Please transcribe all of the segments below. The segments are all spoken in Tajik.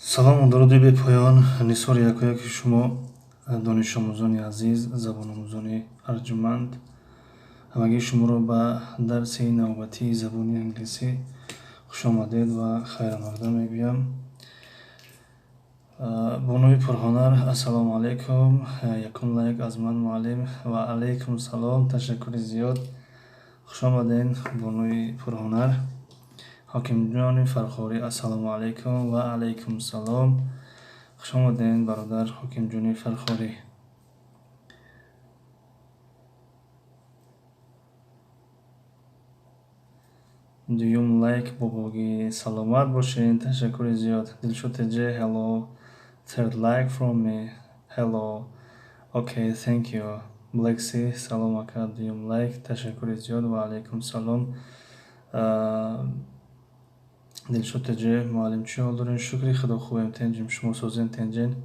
Салому дуруди бепоён нисори якояки шумо, донишомӯзони азиз, забономӯзони арҷуманд. Ҳамагии шуморо ба дарси навбатии забони англисӣ хушомадед ва хайрамақдам мегӯям. Бонуи пурҳунар, ассалому алайкум. Якум лайк аз ман, муаллим. Ва алайкум салом, ташаккури зиёд. Хушомадед, бонуи пурҳунар. Ҳокимҷони Фархорӣ, ассалому алайкум. Ва алайкум салом. Хушомадед, бародар Ҳокимҷони Фархорӣ. Дуюм лайк, бобогӣ, саломат бошед, ташаккури зиёд. Дилшод Теҷе, hello. Third like from me. Hello. Okay, thank you. Black Sea, салом ака, дуюм лайк, ташаккури зиёд. Ва алайкум салом. Дилшод Теҷе, муаллим, чӣ ҳол дорем? Шукри Худо, хубем, тенҷем, шумо созем, тенҷен.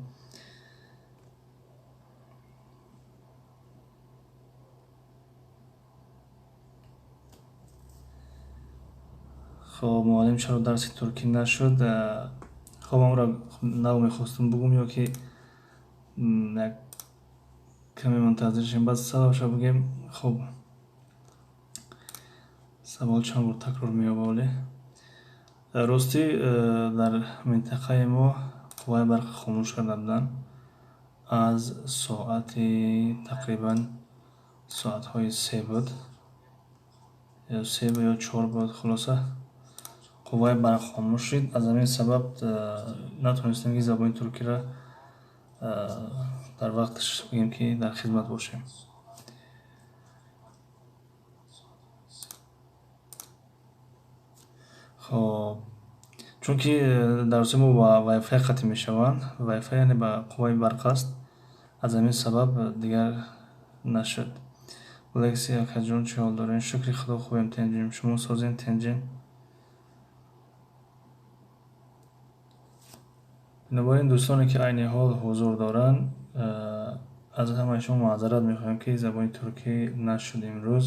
Хоб, муаллим, чаро дарси туркӣ нашуд? Хоб, амро нав мехостум бугум ё ки як каме мунтазир шем, баъд сабабша бугем. Хоб, савол чанд бор такрор меёба, оле. Ростӣ, дар минтақаи мо қувваи барқ хомӯш карда буданд аз соати тақрибан соатҳои 3 буд ё 3 ё 4 буд. Хулоса, қувваи барқ хомӯш шуд. Аз ҳамин сабаб натонистем, ки забони туркиро дар вақташ бигем, ки дар хизмат бошем. Хоб, чунки дарсҳои мо ба вайфай қатъ мешаванд, вайфай яъне ба қувваи барқ аст, аз ҳамин сабаб дигар нашуд. Лекси, акаҷон, чӣ ҳол дорем? Шукри Худо, хубем, тенҷем, шумо созем, тенҷем. Бинобар ин, дӯстоне ки айни ҳол ҳузур доранд, аз ҳамаи шумо маъзарат мехоҳем, ки забони туркӣ нашуд имрӯз.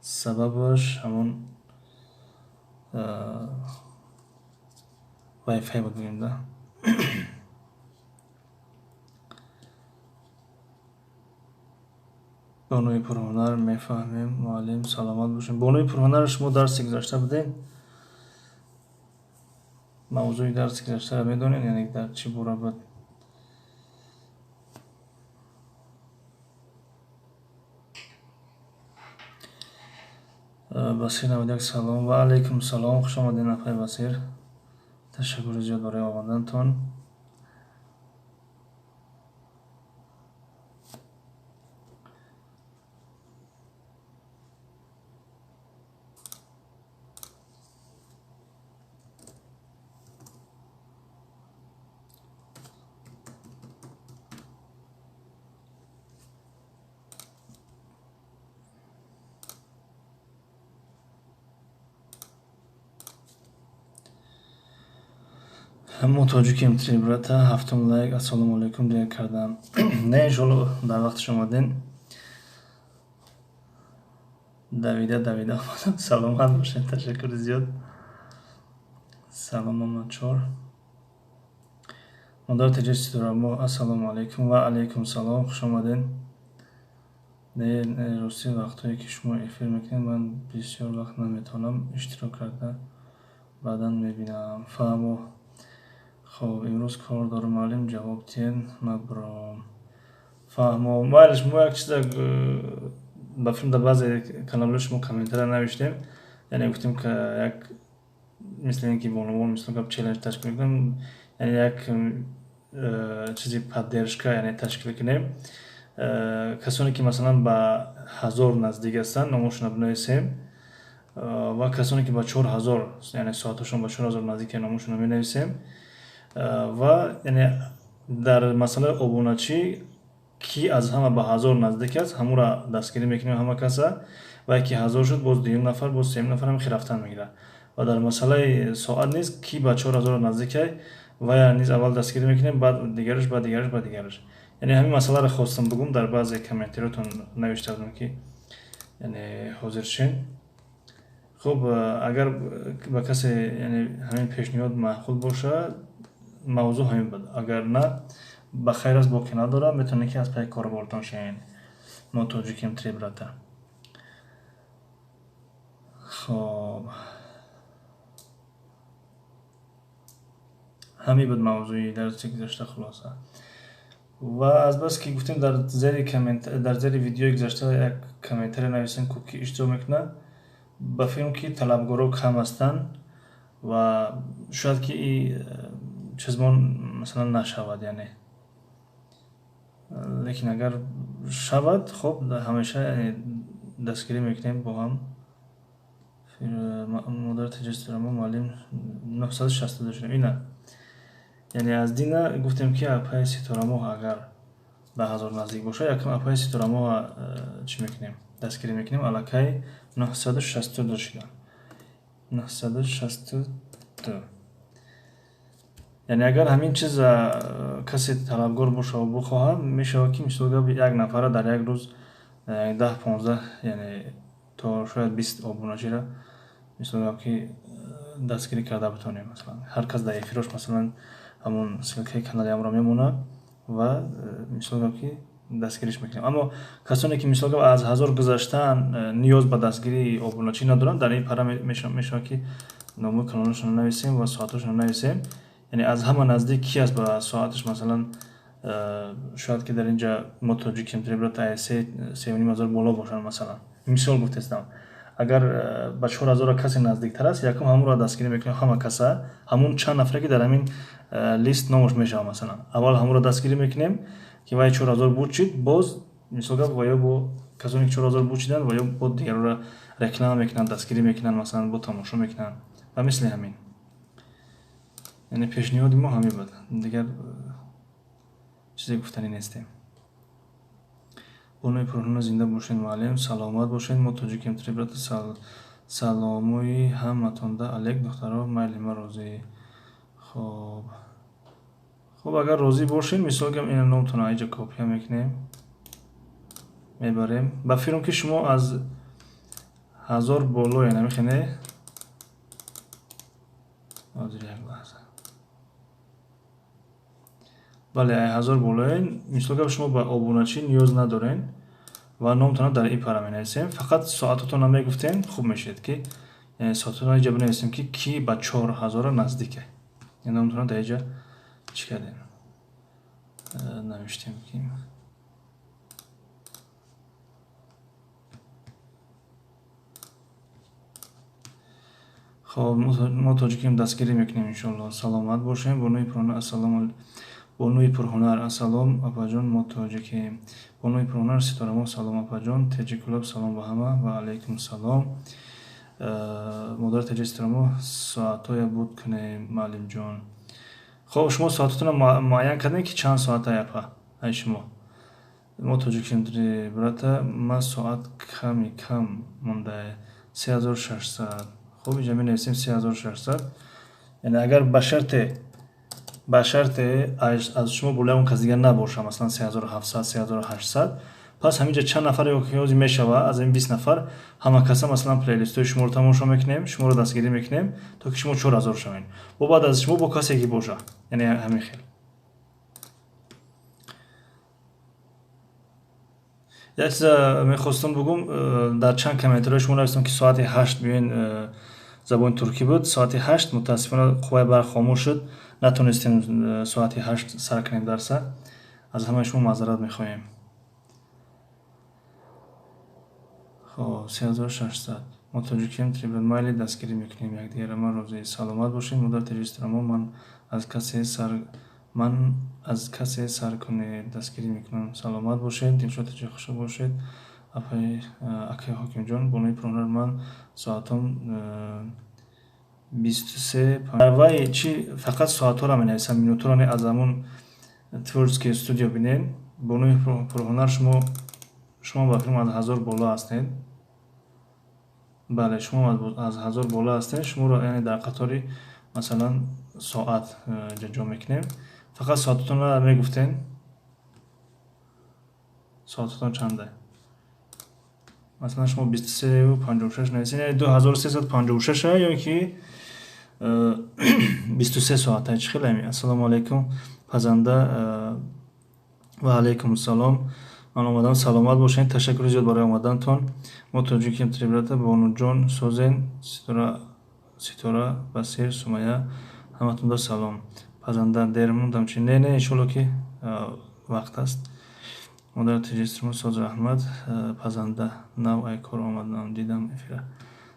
Сабабаш ҳамон вайфай буд, бигем да. Бонуи пурҳунар, мефаҳмем, муаллим, саломат бошем. Бонуи пурҳунар, шумо дарси гузашта будем? Мавзӯи дарси гузаштаро медонед, яъне дар чӣ бора буд? Басир 91, салом. Ва алайкум салом, хуш омадед, нафари Басир, ташаккури зиёд барои омадантон. Мо тоҷикем, три брата, ҳафтум лайк. Ассалому алайкум, дер кардам. Не, иншолло, дар вақташ омадем. Давида давида омадам, саломат бошед, ташаккури зиёд. Салом, Мамадчор. Модар Теҷи Ситорамо, ассалому алайкум. Ва алайкум салом, хуш омадед. Не, ростӣ, вақтҳое ки шумо эфир мекунед, ман бисёр вақт наметавонам иштирок карда, баъдан мебинам. Фаҳмо. Хоб, имрӯз кор дорам, муаллим, ҷавоб диҳед, мабром. Фаҳмо. Майлиш, мо як чиза ба филм дар баъзе каналҳои шумо комментария навиштем, яъне гуфтем, ки як мисли ин ки бонувон мисол гап челлендж ташкил мекунем, яъне як чизи поддержка, яъне ташкил кунем. Касоне ки масалан ба 1000 наздик ҳастанд, номошонро бинависем, ва касоне ки ба 4000, яъне соатҳошон ба 4000 наздик, номошонро менависем, ва яъне дар масъалаи обуначӣ ки аз ҳама ба 1000 наздик аст, ҳамура дастгирӣ мекунем ҳама каса, ва ки 1000 шуд, боз дуюм нафар, боз сеюм нафар, ҳам рафтан мегирад. Ва дар масъалаи соат низ ки ба 4000 наздикай, вая низ аввал дастгирӣ мекунем, баъд дигараш, баъд дигараш, баъд дигараш. Яъне ҳамин масъаларо хостам бугум, дар баъзе комментариётон навишта будам, ки яъне ҳозир шен. Хуб, агар ба касе яъне ҳамин пешниҳод маъқул бошад. Мавзӯъ ҳамин буд. Агар на, ба хайр аст, боке надорад, метавонед ки аз пайи корубортон шавед. Мо тоҷикем, три брата. Хоб, ҳамин буд мавзӯи дарси гузашта, хулоса. Ва азбаски гуфтем, дар зери коммент, дар зери видеои гузашта як комментария нависем, ку ки иштирок мекунад, ба филм ки талабгоро кам ҳастанд ва шояд ки и чизмон масалан нашавад, яъне лекин агар шавад, хоб, ҳамеша дастгирӣ мекунем бо ҳам. Модар таҷассурамо муаллим, 962 шудем ина. Яъне аз дина гуфтем ки апаи Ситорамоҳ агар ба 1000 наздик бошад, якум апаи Ситорамоҳ чӣ мекунем, дастгирӣ мекунем. Аллакай 962 шудам, 962. Яъне агар ҳамин чиз касе талабгор бошаву бихоҳад, мешавад ки мисол гап, як нафара дар як рӯз 10, 15, яъне то шояд 20 обуначиро, мисол гап, ки дастгирӣ карда битонем. Масалан, ҳар кас дар эфирош, масалан, ҳамон ссылкаи канали амро мемонад ва, мисол гап, ки дастгириш мекунем. Аммо касоне ки, мисол гап, аз 1000 гузаштаанд, ниёз ба дастгирии обуначӣ надоранд. Дар ин пара мешавад ки номои каналашонро нависем ва соатҳошонро нависем. Яъне аз ҳама наздик ки аст ба соаташ? Масалан, шояд ки дар инҷа мо тоҷикем, три брата, 3,5 ҳазор боло бошанд, масалан, мисол гуфтестам. Агар ба 4000 касе наздиктар аст, якум ҳамонро дастгирӣ мекунем. Ҳама каса, ҳамон чанд нафаре ки дар ҳамин лист номош мешавад, масалан, аввал ҳамонро дастгирӣ мекунем, ки вай 4000 бучид. Боз, мисол гап, ва ё бо касоне ки 4000 бучиданд, ва ё бо дигарро реклама мекунанд, дастгирӣ мекунанд, масалан, бо тамошо мекунанд ва мисли ҳамин. Яъне пешниҳоди мо ҳамин буд, дигар чизе гуфтанӣ нестем. Бонои пурҳунар, зинда бошед, муаллим, саломат бошед. Мо тоҷикем, три брата. Саломои ҳаматонда алек, духтаро. Майли, ман розӣ. Хоб, агар розӣ бошед, мисол гап, ина номтонро айҷа копия мекунем, мебарем. Ба фирм ки шумо аз 1000 болоя намехене. Ҳозир, як лаҳза. Бале, 1000 болоен. Мисол гап, шумо ба обуначӣ ниёз надорен ва номтонро дар ин пара менависем. Фақат соатотонро мегуфтем, хуб мешавед, ки соатотонро иҷа бинависем, ки ки ба 4000 наздике. Номтонро дар иҷа чӣ кардем, навиштем ки. Хоб, мо тоҷикем, дастгирӣ мекунем, иншоалло. Саломат бошем. Бонуи пурҳунар, ассалому. Бонуи пурҳунар, ассалом, апаҷон, мо тоҷикем. Бонуи пурҳунар Ситорамо, салом, апаҷон. Теҷикулаб, салом ба ҳама ва алайкум салом. Модар Теҷи Ситорамо, соатҳоя буд кунем, муаллимҷон. Хоб, шумо соатотонро муайян кардем, ки чанд соата, апа, ай шумо? Мо тоҷикем, брата. Ман соат ками кам мондае, 3600. Хуб, инҷа менависем 3600. Яъне агар ба шарте аз шумо болои он кас дигар набоша, масалан, 3700, 3800, пас ҳаминҷа чанд нафаре ки мешава, аз ин 20 нафар ҳама каса, масалан, плейлистҳои шуморо тамошо мекунем, шуморо дастгирӣ мекунем, то ки шумо 4000 шавед. Бо баъд аз шумо бо касе ки боша, яъне ҳамин хел. Як чиза мехостам бугум. Дар чанд комментариҳои шумо навистам, ки соати 8 биёен, забони туркӣ буд соати 8. Мутаассифона, қувваи барқ хомӯш шуд, натонистем соати 8 сар кунем дарса. Аз ҳамаи шумо маъзарат мехоҳем. Хоб, 3600. Мо тоҷикем, три брат. Майли, дастгирӣ мекунем якдигара, ман розӣ. Саломат бошед, модар Теҷистрамо. Ман аз касе сар кунед, дастгирӣ мекунам. Саломат бошед, Дилшод Теҷи, хуша бошед, апаи, акаи Ҳокимҷон. Бонуи пурҳунар, ман соатом 23 вай чи, фақат соатҳоро менависам, минутҳоро не. Аз ҳамон творческий студио бинед. Бонуи пурҳунар, шумо ба филм аз 1000 боло ҳастед. Бале, шумо аз 1000 боло ҳастед. Шуморо, яъне, дар қатори, масалан, соат ҷо мекунем. Фақат соатотонро мегуфтен, соатотон чанда? Масалан, шумо 23:56 нависен, яъне 2356 ё ки 23 соата чӣ хел ами? Ассалому алайкум, пазанда. Ва алайкум салом. Ман омадам, саломат бошед. Ташаккури зиёд барои омадантон. Мо тоҷикем, три брата, Бонуҷон, созен, Ситора, Ситора, Басир, Сумая, ҳаматонда салом. Пазанда, дер мондам чи? Не, не, иншолло ки вақт аст. Модар тиҷистрмо соз, раҳмат. Пазанда, нав ай кор омадам, дидам эфира.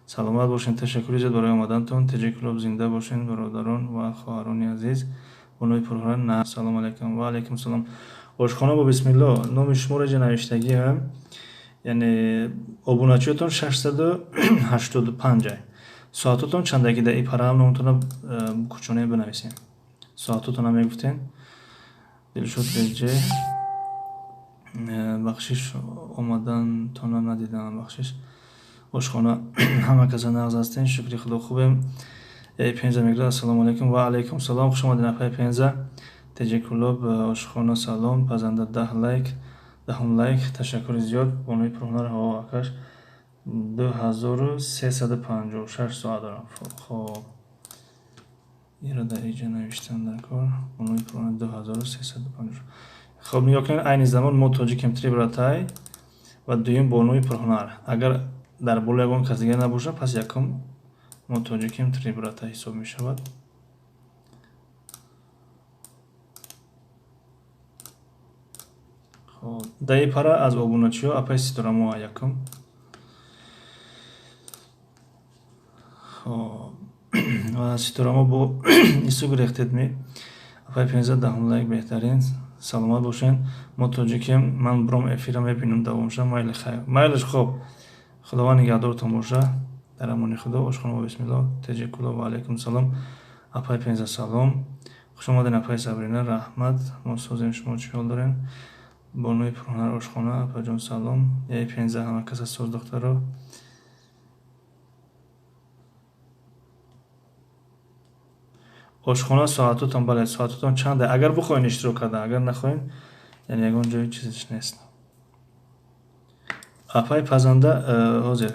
Саломат бошед, ташаккури зиёд барои омадантон. Теҷи Клуб зинда бошед, бародарон ва хоҳарони азиз. Бонои пурҳунар, на. Салом алайкум. Ва алайкум салом. Ошхона бо бисмилло, номи шуморо иҷа навиштагиам. Яъне обуначиётон 685 ай. Соатотон чандаки дар и параам номтона кучоне бинависем. Соатотона мегуфтен. Дилшод Реҷе, бахшиш, омадантона надидам, бахшиш. Ошхона, ҳама каса нағз ҳастен, шукри Худо хубем. Эй Пенза мегӯяд, ассалому алайкум. Ва алайкум салом, хуш омадед, апаи Пенза. Теҷи Клуб, ошхона салом, пазанда 10 лайк, 10-ум лайк, ташаккури зиёд. Бонои пурҳунар, ҳаво акаш 2356 соат дорам. Хоб, иро дар иҷа навиштам дар кор. Бонои пурҳунар 2356. Хоб, нигоҳ кунед, айни замон мо тоҷикем три братай ва дуюм бонои пурҳунар. Агар дар боло ягон кас дигар набошад, пас якум мо тоҷикем три брата ҳисоб мешавад. Хоб, даи пара аз обуначиҳо апаи Ситора мо якум. Хоб, ва Ситора мо бо ису гирехтед ми. Апаи Пенза 10-ум лайк, беҳтарин. Саломат бошед. Мо тоҷикем, ман бром эфира мебинам давомша, майли хайр. Майлиш, хоб. Худованд нигаҳдортон боша. Дар амони Худо, ошхона бо бисмилло, Теҷи Клуб, ва алайкум салом. Апаи Пенза салом. Хуш омадед, апаи Сабрина, раҳмат. Мо созем, шумо чӣ ҳол дорем? Бонои пурҳунар ошхона, апаҷон салом. Яи Пенза, ҳама каса соз, духтаро. Ошхона, соатотон, бале, соатотон чанда? Агар бихоҳед иштирок кардан, агар нахоҳед, яъне ягон ҷои чизиш нест. Апаи пазанда, ҳозир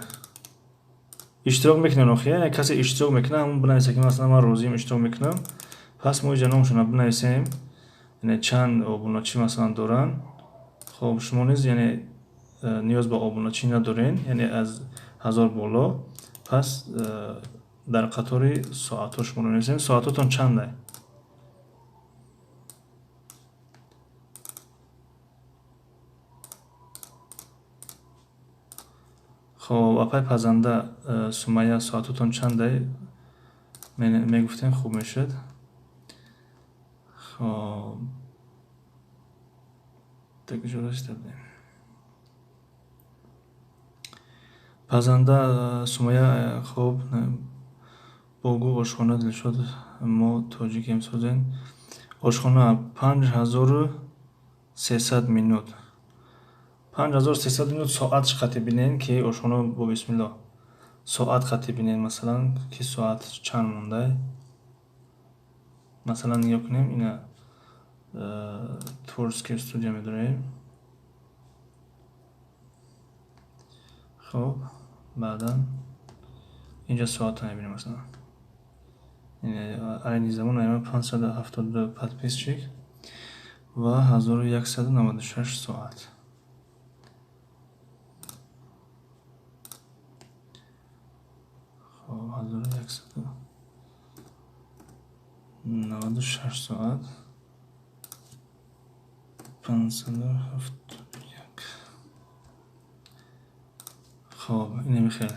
иштирок мекунем охи, яъне касе иштирок мекунад, ҳамон бинависа ки масалан ман розием, иштирок мекунам. Пас мо иҷа номшона бинависем, яъне чанд обуначӣ масалан доранд. Хоб, шумо низ яъне ниёз ба обуначӣ надорен, яъне аз 1000 боло. Пас дар қатори соатҳо шуморо менависем. Соатотон чандай? Хоб, апай пазанда, Сумая, соатотон чандай? Мегуфтем, хуб мешуд. Хоб, так ҷо расида будем. Пазанда, Сумая, хоб, богу ошхона Дилшод, мо тоҷикем созен. Ошхона 5300 минут. 5300 минут соат қати бинен ки ошхона бо бисмилло. Соат қати бинен, масалан, ки соат чанд мондай. Масалан, нигоҳ кунем, ина творческий студия медорем. Хоб, баъдан инҷа соатро мебинем масалан. Айни замон айма 572 подписчик ва 1196 соат. Хоб, 1196 соат, 571. Хоб, инами хел.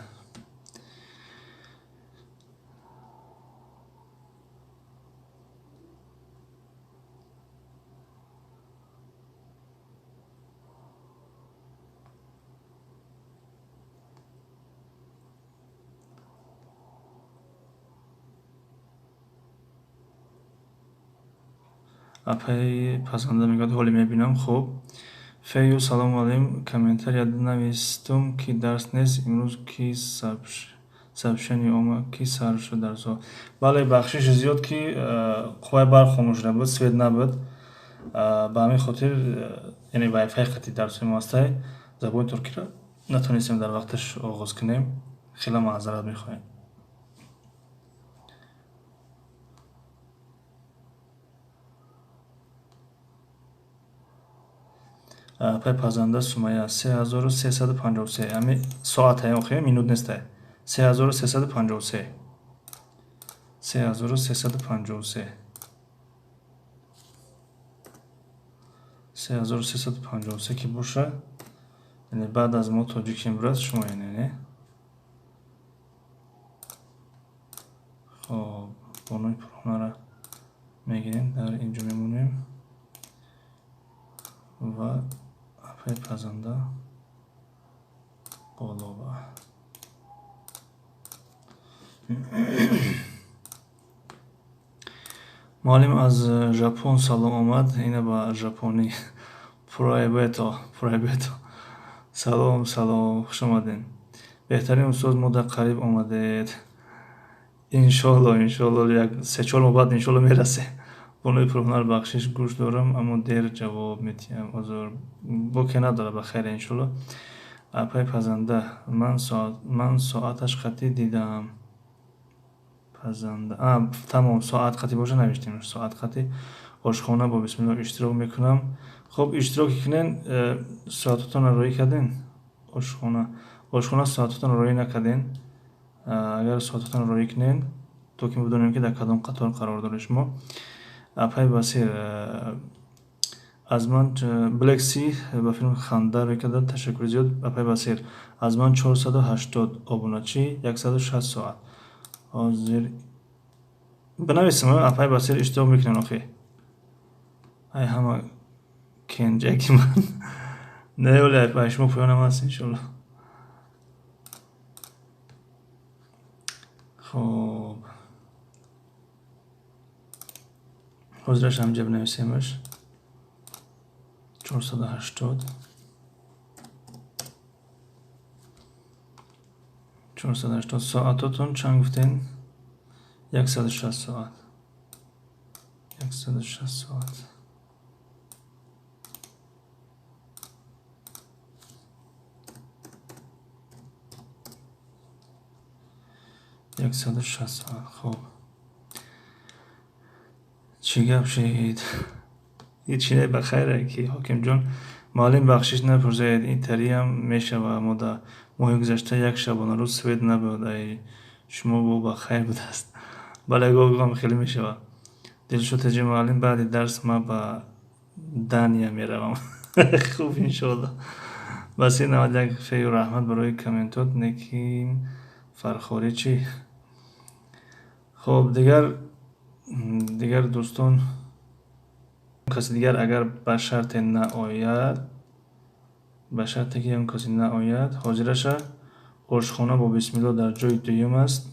Апаи пазанда мегӯяд, ҳоле мебинам. Хуб, Фею, салому алайкум. Комментария навистум ки дарс нест имрӯз, ки сообщение омад ки сар шуд дарсҳо. Бале, бахшиши зиёд ки қувваи барқ хомӯш шуда буд, свет набуд. Ба ҳамин хотир, яъне вайфай қати дарсҳои мо ҳастай, забони туркиро натонистем дар вақташ оғоз кунем. Хеле маъзарат мехоҳем. Пай пазанда Сумая 3353. Ами соатае, охи минут нестае. 3353. 3353. 3353 ки боша, яъне баъд аз мо тоҷикем брат шумо, яъне не? Хоб, бонои пурхонара мегирем, дар инҷо мемонем ва апаи пазанда болоба. Муаллим, аз Жапон салом омад. Ина ба жапонӣ пурайбето, пурайбето. Салом, салом, хуш омадем. Беҳтарин устоз, мо дар қариб омадед. Иншолло, иншолло, як се-чор моҳ баъд иншолло мерасем. Бонои пурҳунар, бахшиш, гӯш дорам, аммо дер ҷавоб метиҳам. Озор боке надорад, ба хайр, иншолло. Апаи пазанда, ман соаташ қатъӣ дидам. Пазанда. Тамом, соат қатъӣ боша, навиштем. Соат қатъӣ. Ошхона бо бисмиллоҳ иштирок мекунам. Хоб, иштирок кунен, соатотонро роӣ карден? Ошхона. Ошхона соатотонро роӣ накарден. Агар соатотонро роӣ кунен, то ки бидонем, ки дар кадом қатор қарор доред шумо. Апаи Басир, аз ман Black Sea ба филм ханда рӯй карда, ташаккури зиёд. Апаи Басир, аз ман 480 обуначӣ, 160 соат. Ҳозир бинависем, апаи Басир иштирок мекунем, охи. Ай ҳама кенҷаки ман. Не, оли апаи шумо поёнам аст, иншолло. Хоб. Ҳозираш ҳамҷа бинависемаш. 480. 480 соатотон чанд гуфтен? 160 соат. 160 соат. 160 соат. Хоб. Чӣ гап шид? Ҳеҷ не, ба хайре ки ҳокимҷон. Муаллим, бахшиш, напурсед, ин тариам мешава. Мо дар моҳи гузашта як шабонарӯз свет набуд. Ай шумо бо ба хайр будааст. Бале, гоҳ-гоҳ хеле мешава. Дилшод Теҷи, муаллим, баъди дарс ман ба Дания меравам. Хуб, иншоалло. Басир 91 фею, раҳмат барои комментот, некин фархорӣ чӣ? Хоб, дигар дӯстон, каси дигар агар ба шарте наояд, ба шарте ки ягон касе наояд, ҳозираша ошхона бо бисмилло дар ҷои дуюм аст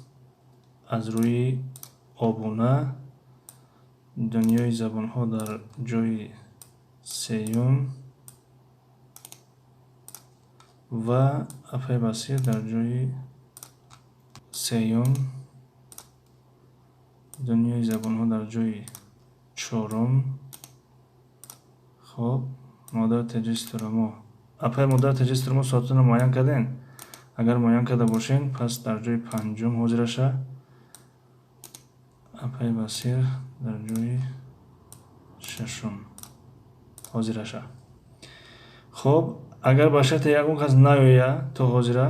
аз рӯи обуна, дунёи забонҳо дар ҷои сеюм ва апаи Басир дар ҷои сеюм, дунёи забонҳо дар ҷои чорум. Хоб, модар Теҷи Ситорамо, апаи модар Теҷи Ситорамо, соататонро муайян карден? Агар муайян карда бошен, пас дар ҷои панҷум ҳозираша, апаи Басир дар ҷои шашум ҳозираша. Хоб, агар ба шарте ягон кас наоя то ҳозира,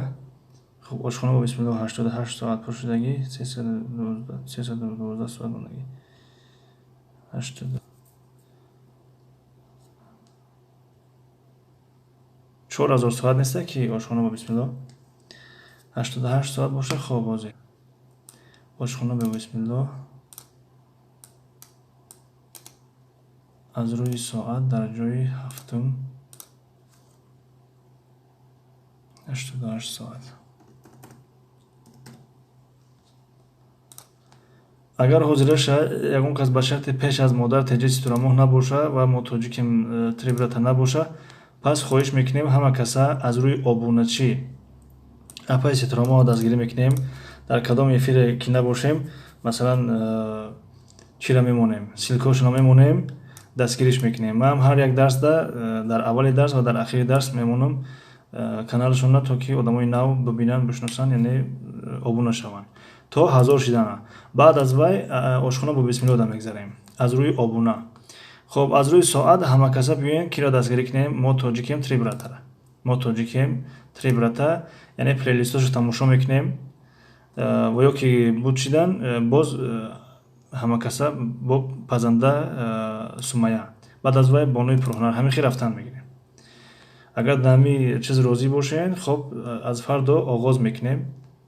хоб, ошхона бо бисмилло 88 соат пур шудагӣ, 312 соат мондагӣ. 4000 соат неста ки ошхона бо бисмилло 88 соат боша. Хоб, ҳозир ошхона бо бисмилло аз рӯи соат дар ҷои ҳафтум, 88 соат. Агар ҳозираша ягон кас ба шарти пеш аз модар Теҷи Ситурамоҳ набоша ва мо тоҷикем три брата набоша, пас хоҳиш мекунем, ҳама каса аз рӯи обуначӣ апаи Ситурамоҳ дастгирӣ мекунем. Дар кадом эфире ки набошем, масалан, чира мемонем, ссылкаошона мемонем, дастгириш мекунем. Ман ҳар як дарсда дар аввали дарс ва дар ахири дарс мемонам каналшона, то ки одамои нав бибинанд, бишносанд, яъне обуна шаванд то 1000 шидана. Баъд аз вай ошхона бо бисмиллода мегзарем аз рӯи обуна. Хоб, аз рӯи соат ҳамакаса биёем, киро дастгирӣ кунем? Мо тоҷикем, три братара. Мо тоҷикем, три брата, яъне плейлистошо тамошо мекунем ва ё ки буд шидан боз ҳамакаса бо пазанда Сумая, баъд аз вай бонуи пурҳунар, ҳамин хел рафтан мегирем. Агар дар ҳамин чиз розӣ бошен, хоб, аз фардо оғоз мекунем.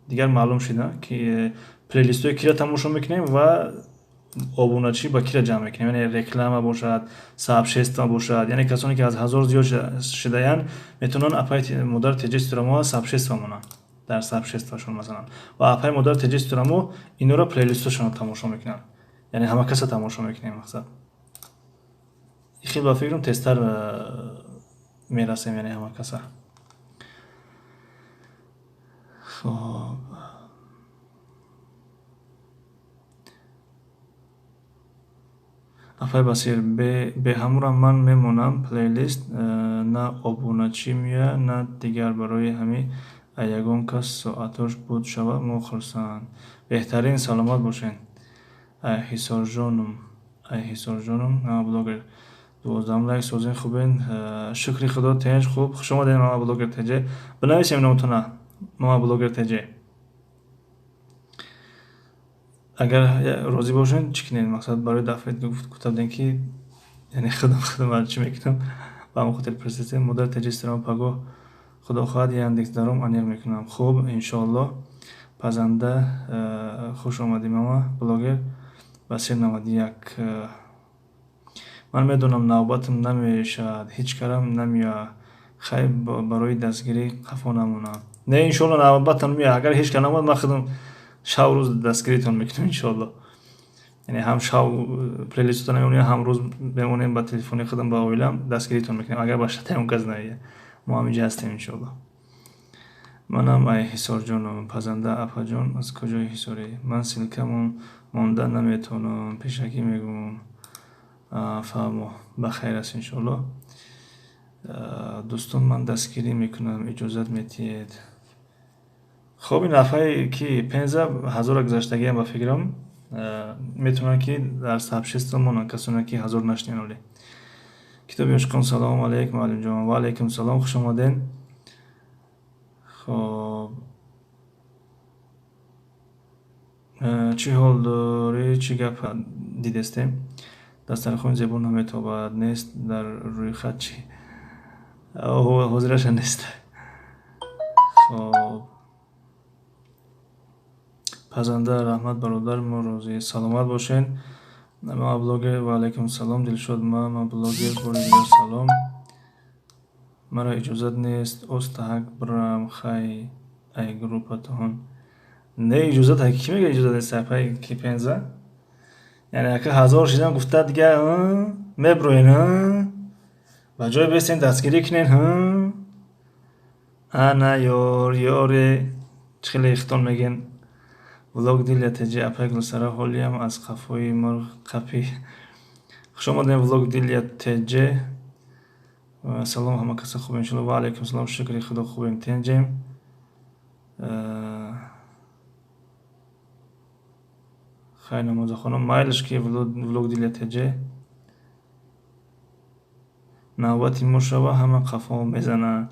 Дигар маълум шида ки плейлистҳои киро тамошо мекунем ва обуначӣ ба киро ҷамъ мекунем, яъне реклама бошад, сообщество бошад, яъне касоне ки аз 1000 зиёд шидаянд, метавонанд апаи модар теҷи ситорамо сообщество монанд, дар сообществошон масалан, ва апаи модар теҷи ситорамо инора плейлистҳошонро тамошо мекунанд, яъне ҳама каса тамошо мекунем. Мақсад хел ба фикрам тезтар мерасем, яъне ҳама каса. Хоб, апай Басир, беҳамурам ман мемонам плейлист, на обуначӣ меояд, на дигар, барои ҳамин ягон кас соатош буд шава, мо хурсанд. Беҳтарин, саломат бошед. Ай Ҳисорҷоном, ай Ҳисорҷоном, блогер 12 лайк созен. Хубен, шукри худо, тенҷ, хуб. Хуш омадед, мама блогер теҷе. Бинависем номтона, мама блогер теҷе. Агар розӣ бошед, чӣ кунед? Мақсад, барои дафъаи гуфта будем ки яъне худам чӣ мекунам, ба ҳамон хотир пурсидем. Модар теҷи ситорамо, пагоҳ худо хоҳад Яндекс даром аниқ мекунам. Хуб, иншоаллоҳ. Пазанда, хуш омадӣ, мама блогер Басир 91. Ман медонам, навбатам намешавад, ҳеҷ карам намеояд. Хай, барои дастгирӣ қафо намонам. Не, иншоалло навбатам меояд. Агар ҳеҷ кар наомад, ман худам шав рӯз дастгиритон мекунам, иншоалло. Яъне ҳам шав плейлистотон мемонем, ҳам рӯз мемонем, ба телефони худам, ба оилам дастгиритон мекунем. Агар ба шатаи он кас наояд, мо ҳаминҷа ҳастем, иншоалло. Манам ай Ҳисорҷоном. Пазанда апаҷон, аз куҷои Ҳисорӣ? Ман ссылка монда наметавонам, пешакӣ мегӯм. Фаҳмо, ба хайр аст, иншоалло. Дӯстон, ман дастгирӣ мекунам, иҷозат метиҳед? Хоб, ин дафъае ки Пенза ҳазора гузаштагиам, ба фикрам, метавонанд ки дар сообщество монанд касоне ки 1000 нашнен оле. Китоби ошиқон, салому алейкум, муаллимҷон. Ва алейкум салом, хуш омадед. Хоб, чӣ ҳол дорӣ, чӣ гап дидестем? Дастархони зебо наметобад, нест дар рӯйхат чӣ? Ҳозираша нест. Хоб, пазанда, раҳмат, бародар, мо розӣ, саломат бошед. Мама блогер, ва алайкум салом. Дилшод, мама блогер, бори дигар салом. Маро иҷозат нест, остаҳак бирам, хай, ай группатон. Не, иҷозат ки мега иҷозат нест, апай ки Пенза? Яъне ака 1000 шидан гуфта, дигар меброен, ба ҷое бестен, дастгирӣ кунен. Ана ёр ёре, чӣ хеле ихтон мегӯен. Влог Дилия теҷи, апай Гулсара, ҳолиям аз қафои мурғ қапи. Хуш омадем, влог Дилия теҷе. Салом, ҳама каса хубем, иншоалло. Ва алайкум салом, шукри худо, хубем, тенҷем. Хай, намозахонам, майлаш ки влог Дилия теҷе. Навбати мо шава, ҳама қафо мезананд.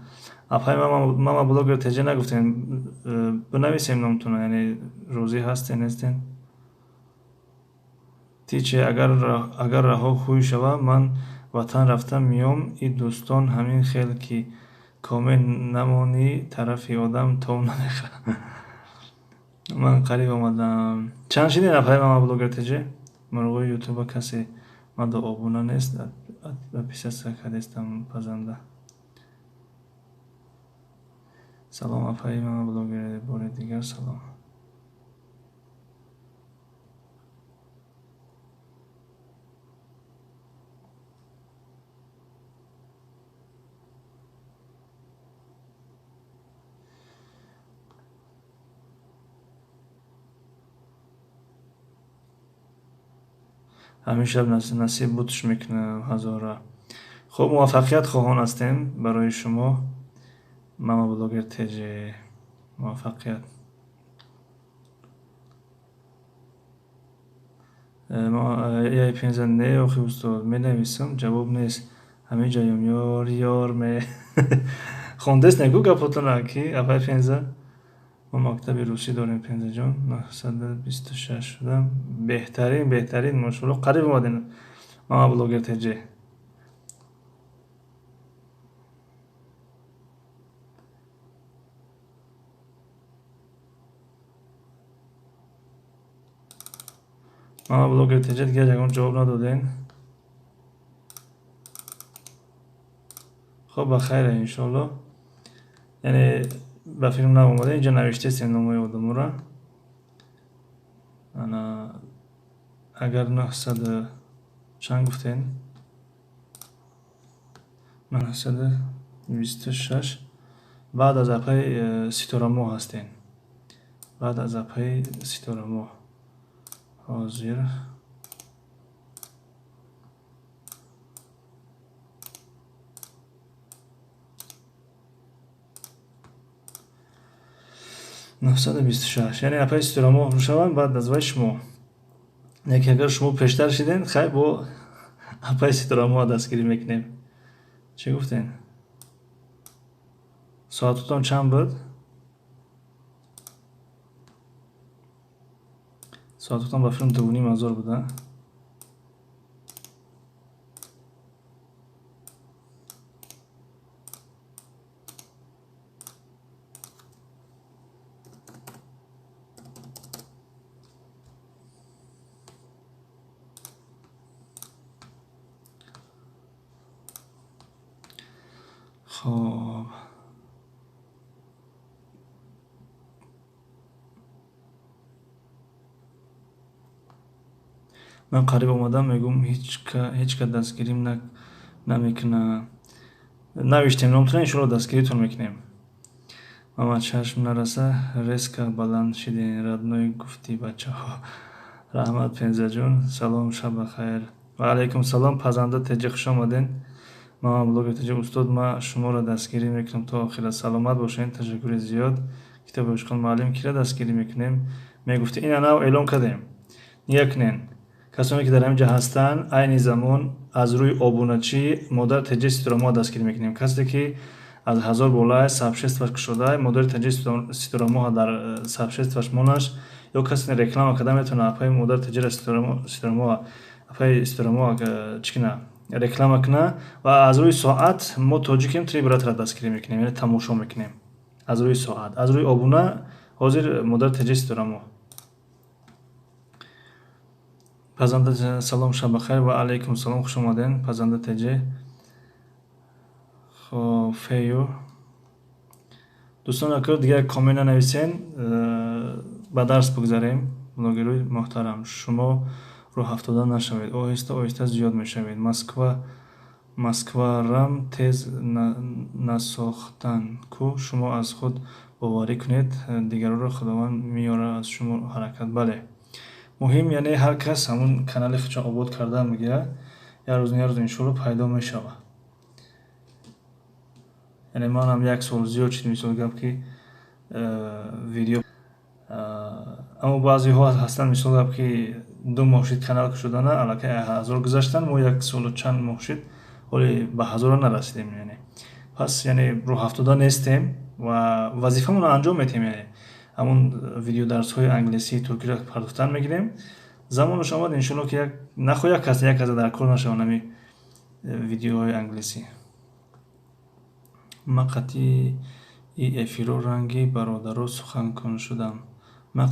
Апай мама блогер теҷе нагуфтем, бинависем номтона, яъне розӣ ҳастен, нестен? Тиче, агар раҳо хӯй шава, ман ватан рафта миём. И дӯстон ҳамин хел ки комел намонӣ, тарафи одам тов намехӯрад. Ман қариб омадам. Чанд шидем, апай мама блогер теҷе? Мурғои ютуба касе мадо обуна нест, подписаться кардестам. Пазанда, салом, апаи мама блогер, бори дигар салом. Ҳамин шаб насиб бутш мекунам ҳазора. Хуб, муваффақият хоҳон ҳастем барои шумо, мама блогер теҷе, муваффақият. Яй Пенза не, охи устод, менависам, ҷавоб нест. Ҳамин ҷаём ёр ёр ме хондест неку гапотона ки апай Пенза. Мо мактаби русӣ дорем, Пензаҷон. 926 шудам. Беҳтарин, беҳтарин, мошалло, қариб омадем. Мама блогер ТЖ. Мама блогер ТЖ, дигар ягон ҷавоб надодем. Хоб, ба хайра, иншоалло. Яъне ба филм наомада, инҷа навиштесем номои одаморо. Ана агар 900 чанд гуфтем? 926 баъд аз апаи Ситорамоҳ ҳастем. Баъд аз апаи Ситорамоҳ. Ҳозир 926, яъне апаи Ситорамоҳ мешаванд, баъд аз вай шумо. Яке агар шумо пештар шиден, хай, бо апаи Ситорамоҳ дастгирӣ мекунем. Чӣ гуфтен? Соатотон чанд буд? Соатотон ба филм 2500 буда. Хоб, ман қариб омадам, мегӯм, ҳеҷ ка дастгирим намекуна. Навиштем номтона, иншоалло дастгиритон мекунем. Мама чашм нараса, резко баланд шидем, родной, гуфти бачаҳо. Раҳмат, Пензаҷон. Салом, шаб бахайр. Ва алайкум салом, Пазанда Теҷи, хуш омаден. Мама блогер Теҷи, устод, ман шуморо дастгирӣ мекунам то охира. Саломат бошед, ташаккури зиёд. Китоби ошқон муаллим, кира дастгирӣ мекунем? Мегуфти, ина нав эълон кардем. Нигоҳ кунен. Касоне ки дар ҳамин ҷо ҳастанд, айни замон аз рӯи обуначӣ модар Теҷи Ситорамоҳ дастгирӣ мекунем. Касе ки аз 1000 болай сообщество ш кушода, модари Теҷи Ситорамоҳ дар сообщество ш монаш, ё касе реклама карда метавона апаи модар Теҷира Ситорамоҳ, апаи Ситорамоҳ чӣ кина, реклама куна, ва аз рӯи соат мо тоҷикем три брат ра дастгирӣ мекунем, яъне тамошо мекунем аз рӯи соат. Аз рӯи обуна ҳозир модар Теҷи Ситорамоҳ. Пазанда, салом, шаб бахайр. Ва алайкум салом, хуш омаден, Пазанда Теҷе. Хоб, фею дӯстон, акр дигар коммент нанависен, ба дарс бигзарем. Блогерои муҳтарам, шумо рӯҳафтода нашавед, оҳиста оҳиста зиёд мешавед. Москва Москварам тез насохтан ку, шумо аз худ боварӣ кунед, дигарро Худованд меёрад, аз шумо ҳаракат. Бале, муҳим, яъне ҳар кас ҳамун канали худшо обод карда мегирад, як рӯз, як рӯз иншоалло пайдо мешавад. Яъне манам як сол зиёд шуд, мисол гап, ки видео, аммо баъзеҳо ҳастанд, мисол гап, ки 2 моҳ шуд канал кушодана, аллакай 1000 гузаштанд. Мо як солу чанд моҳ шуд, ҳоли ба ҳазора нарасидем. Яъне пас, яъне рӯҳафтода нестем ва вазифамонро анҷом медиҳем, яъне ҳамун видеодарсҳои англисии туркиро пардохтан мегирем. Замонаш омад, иншоалло, ки як нахоҳ як кас, як каса дар кор нашаванд ҳами видеоҳои англисӣ. Ман қатъи эфиро ранги бародаро суханкун шудам. Ман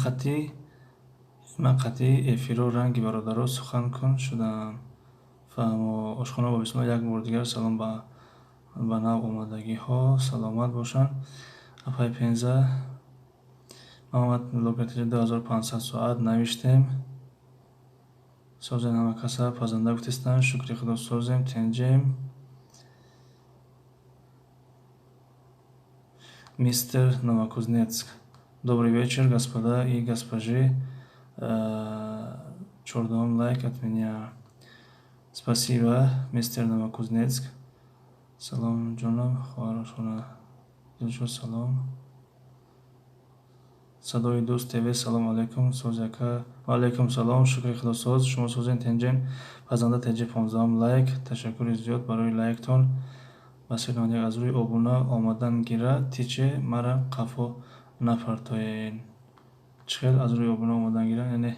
қатъи эфиро ранги бародаро суханкун шудам. Фаҳмо, ошхона бо бисмилла. Як бор дигар салом ба нав омадагиҳо, саломат бошанд. Апай Пенза, Мамад блогер, 2500 соат навиштем. Созем ҳама каса, пазанда гуфтестанд, шукри худо, созем, тенҷем. Мистер Новокузнецк. Добрый вечер, господа и госпожи. Чордом лайк от меня. Спасибо, мистер Новокузнецк. Салом, ҷонам, хоҳар, Дилшод, салом. Садои дӯст ТВ, салом алейкум. Соз, яка. Ва алайкум салом, шукри Худосоз, шумо созен тенҷен. Пазанда теҷи 15 лайк, ташаккури зиёд барои лайктон. Басир 91 аз рӯи обуна омадан гира, тиче мара қафо напартоен. Чӣ хел аз рӯи обуна омадан гира? Яъне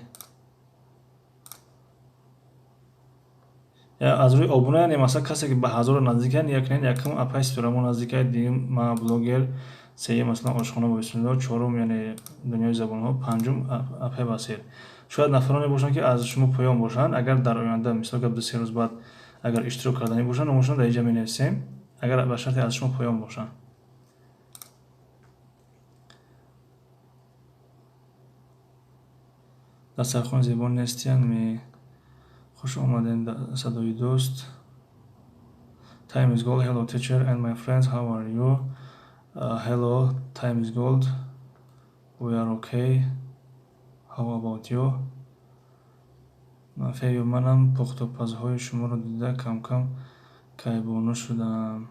аз рӯи обуна, яъне масалан касе ки ба ҳазорро наздиканд, якнен якум апай Ситорамо наздикай, дуюм ма блогер, сеюм масалан ошхона бо бисмилло, чорум яъне дунёи забонҳо, панҷум апай Басир. Шояд нафароне бошанд, ки аз шумо поён бошанд, агар дар оянда, мисол гап, 2-3 рӯз баъд агар иштирок карданӣ бошанд, номошон дар инҷа менависем, агар ба шарте аз шумо поён бошанд. Дастархони зебо нестиянд ми? Хуш омадем, садои дӯст. Time is gold. Hello teacher and my friends, how are you? Hello, time is gold. We are okay. How about you? Фею, манам пухтупазҳои шуморо дида кам-кам кайбону шудам.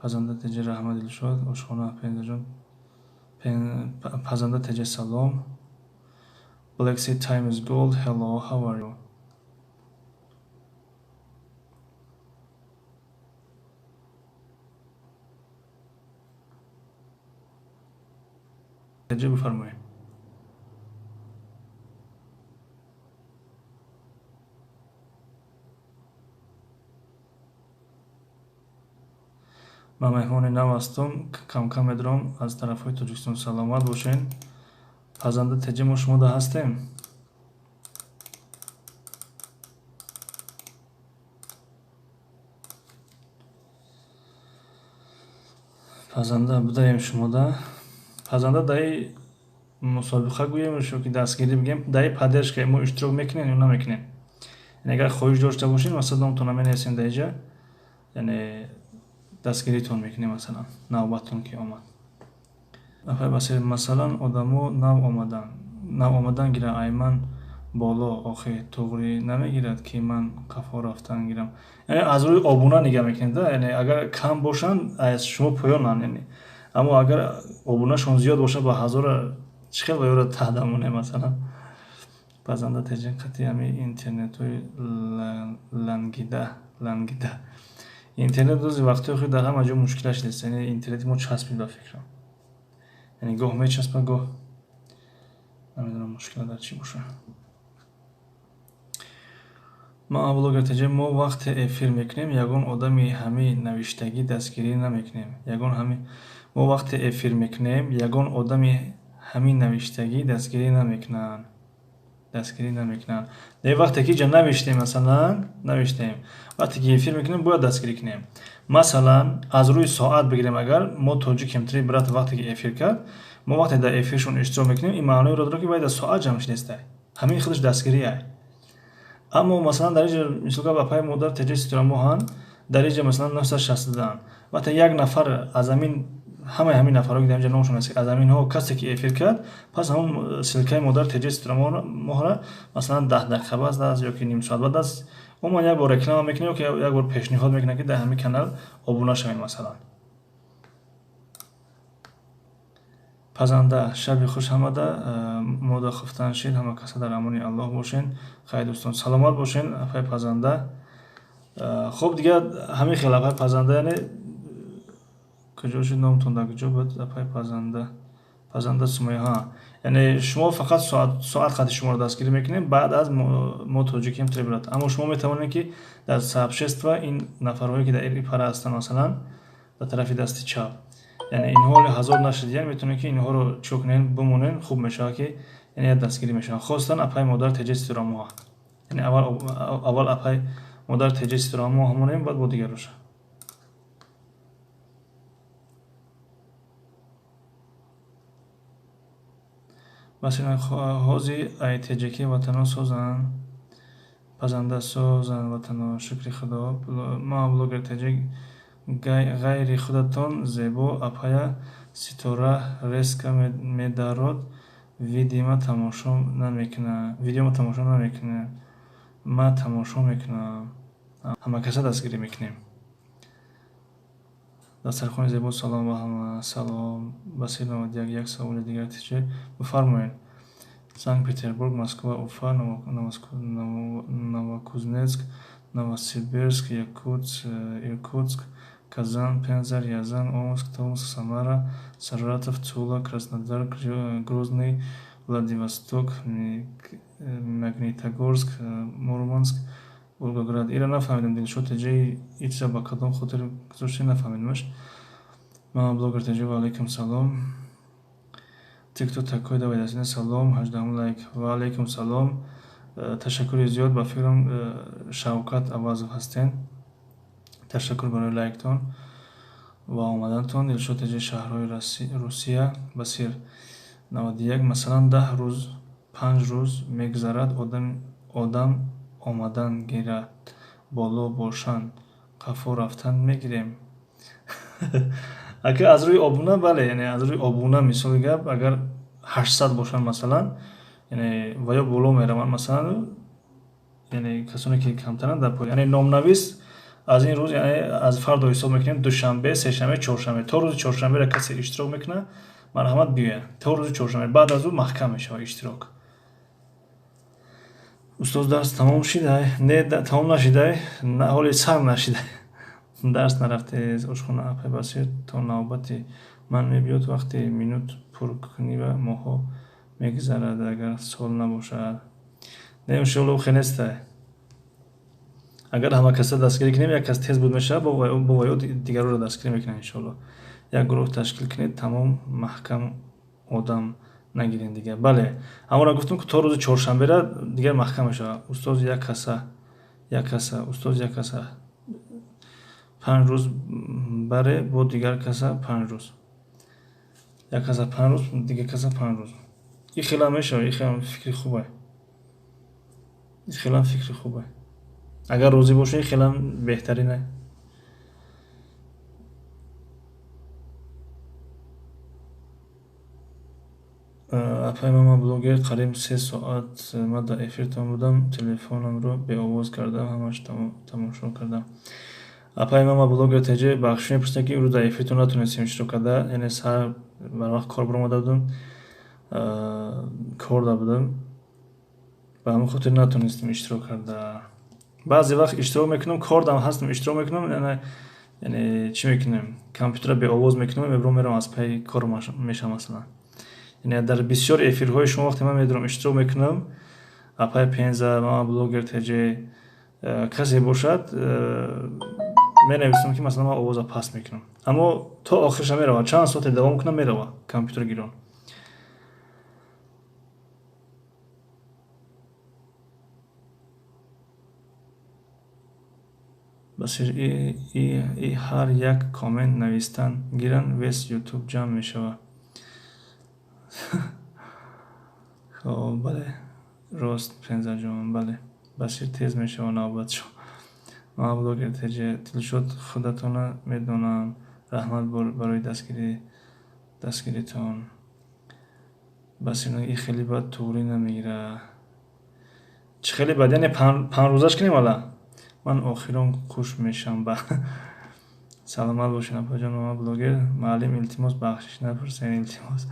Пазанда теҷа, раҳмат, Дилшод. Ошхона Пензаҷон. Пазанда теҷа, салом. Black Sea, time is gold. Hello, how are you? Теҷа, бифармоед. Ман меҳмони нав ҳастам, кам-кам медорам аз тарафҳои Тоҷикистон. Саломат бошед. Пазанда теҷа, мо шумода ҳастем. Пазанда, будаем шумода. Пазанда, даи мусобиқа гӯем ё ки дастгирӣ бигем, даи поддержка мо иштирок мекунем ё намекунем? Яъне агар хоҳиш дошта бошед, масалан номтонро менависем дар инҷа, яъне дастгиритон мекунем, масалан навбаттон ки омад. Апай Басир, масалан одамо нав омадан, нав омадан гира, ай ман боло охи туғрӣ намегирад, ки ман қафо рафтан гирам. Яъне аз рӯи обуна нигаҳ мекунед, яъне агар кам бошанд, аз шумо поёнанд, яъне аммо агар обунашон зиёд бошад, ба ҳазора чӣ хел ба ёро таҳда монем масалан. Пазанда теҷин, қатъи ҳами интернетҳои лангида лангида. Интернет рӯзи вақтҳои охир дар ҳама ҷо мушкилаш нест, яъне интернети мо часпид ба фикрам. Яъне гоҳ мечаспад, гоҳ намедонам мушкила дар чӣ бошад. Ман блогер теҷа, мо вақте эфир мекунем, ягон одами ҳами навиштагӣ дастгирӣ намекунем. Ягон ҳами мо вақте эфир мекунем, ягон одами ҳамин навиштагӣ дастгирӣ намекунанд. Дастгирӣ намекунанд. Не, вақте ки инҷа навиштем, масалан, навиштем. Вақте ки эфир мекунем, бояд дастгирӣ кунем. Масалан, аз рӯи соат бигирем, агар мо тоҷикем три брат вақте ки эфир кард, мо вақте дар эфиршон иштирок мекунем, ин маъноеро дорад, ки бояд дар соат ҷамъ шудестай. Ҳамин худаш дастгирӣ ай. Аммо масалан дар инҷа мисол гап апаи модар теҷаи ситорамо дар инҷа масалан 962-анд. Вақте як нафар аз ҳамин ҳамаи ҳамин нафарҳо, ки дар инҷа номшон аст, аз ҳаминҳо касе ки эфир кард, пас ҳамон ссылкаи модар теҷаи ситорамо масалан 10 дақиқа баъд аст ё ки ним соат баъд аст, умуман як бор реклама мекунад ё ки як бор пешниҳод мекунад, ки дар ҳамин канал обуна шавед масалан. Пазанда, шаби хуш ҳамада, мода хуфтан шид, ҳама каса дар амони Аллоҳ бошен. Хайр дӯстон, саломат бошен, апай Пазанда. Хуб, дигар ҳамин хел апай Пазанда, яъне куҷо шуд номтон, дар куҷо буд апай Пазанда? Пазанда Сумайя, ҳа. Яъне шумо фақат соат қати шуморо дастгирӣ мекунем, баъд аз мо тоҷикем три брат. Аммо шумо метавонед, ки дар сообщество ин нафарҳое ки дар ин пара ҳастанд, масалан дар тарафи дасти чап, яъне инҳо ҳоли ҳазор нашудиянд, метавонед, ки инҳоро чико кунед, бимонед, хуб мешавад, ки яъне дастгирӣ мешаванд. Хостан апай модар теҷаи ситорамо, яъне аввал апай модар теҷаи ситорамо ҳамонем, баъд бо дигароша. Масалан, ҳози ай теҷакӣ ватано созанд, пазанда созанд ватано, шукри Худо. Ма блогер теҷак, ғайри худатон зебо апая Ситора резко медарод, видимо тамошо намекунад, видеома тамошо намекунад. Ма тамошо мекунам. Ҳама каса дастгирӣ мекунем. Дастархони зебо, салом ба ҳама. Салом. Басир 91, як саволи дигар тиче, бифармоед. Санкт-Петербург, Москва, Уфа, Новокузнецк, Новосибирск, Иркутск, Казан, Пенза, Рязань, Омск, Томск, Самара, Саратов, Тула, Краснодар, Грозный, Владивосток, Магнитогорск, Мурманск, Волгоград. Ира нафаҳмидам, Дилшод ТҶ ин чиза ба кадом хотир гузоште, нафаҳмидамаш. Мама блогер ТҶ, ва алайкум салом. Ты кто такой? Давай дастина. Салом, 18 лайк. Ва алайкум салом. Ташаккури зиёд, ба фикрам Шавкат Авазов ҳастен. Ташаккур барои лайктон ва омадантон. Дилшод ТҶ, шаҳрҳои Русия. Басир 91. Масалан, 10 рӯз, 5 рӯз мегзарад, одам омадан гирад, боло бошанд, қафо рафтан мегирем. Ака, аз рӯи обуна, бале, яъне аз рӯи обуна, мисоли гап, агар 800 бошанд, масалан, яъне ва ё боло мераванд, масалан, яъне касоне ки камтаранд дар поён. Яъне номнавис аз ин рӯз, яъне аз фардо ҳисоб мекунем, душанбе, сешанбе, чоршанбе. То рӯзи чоршанберо касе иштирок мекунад, марҳамат биёяд. То рӯзи чоршанбе, баъд аз ӯ маҳкам мешавад иштирок. Устоз, дарс тамом шидай? Не, тамом нашидай, ҳоли сар нашидай. Дарс нарафтез. Ошхона апай Басир, то навбати ман мебиёд, вақти минут пур кунӣ ва моҳҳо мегзарад, агар сол набошад. Не, иншоалло, хе нестай. Агар ҳама каса дастгирӣ кунем, як кас тез буд мешавад, бо ваё дигарро дастгирӣ мекунад, иншоалло. Як гурӯҳ ташкил кунед, тамом, маҳкам, одам нагирем дигар. Бале, ҳамонро гуфтам, ки то рӯзи чоршанбера дигар маҳкам мешавад. Устоз, як каса, як каса, устоз, як каса 5 рӯз баре, бо дигар каса 5 рӯз. Як каса 5 рӯз, дигар каса 5 рӯз. Ин хелам мешавад, ин хелам фикри хубе. Ин хелам фикри хубе. Агар розӣ бошед, ин хелам беҳтарине. Апай мама блогер, қариб 3 соат ман дар эфиртон будам, телефонамро беовоз кардам, ҳамаш тамошо кардам. Апай мама блогер ТҶ, бахшиш мепурсем, ки имрӯз дар эфиртон натонистем иштирок карда, яъне сар барвақт кор баромада будам, корда будам, ба ҳамин хотир натонистем иштирок карда. Баъзе вақт иштирок мекунам, кордам ҳастам, иштирок мекунам, яъне чӣ мекунем, компютерро беовоз мекунам, мебурам, мерам аз пайи кор мешавам, масалан. Яъне дар бисёр эфирҳои шумо вақте ман медорам иштирок мекунам, апай Пенза, мама блогер ТҶ, касе бошад, менависам, ки масалан ман овоза паст мекунам. Аммо то охирша меравад, чанд соате давом кунам, меравад компютер гирон. Басир, и ҳар як коммент навистан гиранд, весь ютуб ҷамъ мешавад. Хоб, бале, рост, Пензаҷон, бале. Басир, тез мешавад навбатшо. Мама блогер ТҶ, Дилшод, худатона медонам. Раҳмат барои дастгиритон. Басир, ин хеле бад туғрӣ намегирад. Чӣ хеле бад, яъне 5 рӯзаш кунем ала? Ман охирон хуш мешавам ба. Саломат бошед, апаҷон, мама блогер. Муаллим, илтимос, бахшиш напурсед, илтимос.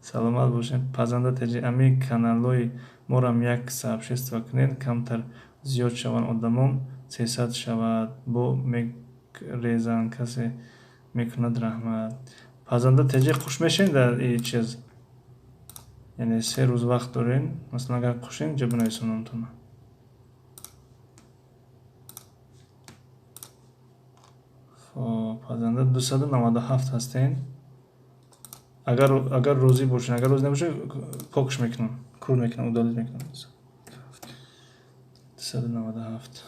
Саломат бошед. Пазанда ТҶ, ами каналҳои морам як сообщество кунед, камтар зиёд шаванд одамон, 300 шавад, бо мегрезанд, касе мекунад, раҳмат. Пазанда ТҶ, хуш мешавед дар ин чиз? Яъне 3 рӯз вақт дорем, масалан, агар хушед, инҷа бинависам номтонро. Хоб, Пазанда 297 ҳастен. Агар розӣ бошед, агар розӣ набошед, покш мекунам, кур мекунам, удалить мекунам. 297.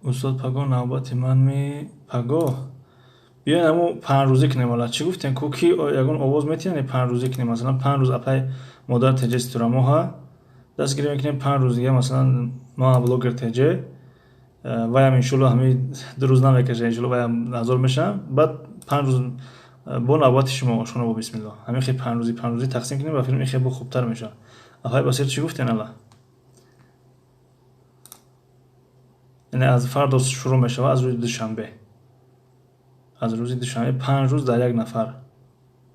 Устод, пагоҳ навбати ман ми пагоҳ биёен, ҳамо 5 рӯзӣ кунем ҳоло. Чӣ гуфтем, ку ки ягон овоз метиҳанд, 5 рӯзӣ кунем, масалан, 5 рӯз апай модар ТҶ Ситурамоҳа дастгирӣ мекунем, 5 рӯз дига, масалан, мама блогер ТҶ, ваям иншоалло ҳамин 2 рӯз намекаша, иншоалло ваям 1000 мешавам, баъд 5 рӯз бо навбати шумо, ошхона бо бисмилло. Ҳамин хел 5 рӯзӣ, 5 рӯзӣ тақсим кунем, ба филм ин хел бо хубтар мешавад. Апай Басир, чӣ гуфтем ала? Яъне аз фардо шурӯъ мешавад, аз рӯзи душанбе. Аз рӯзи душанбе 5 рӯз дар як нафар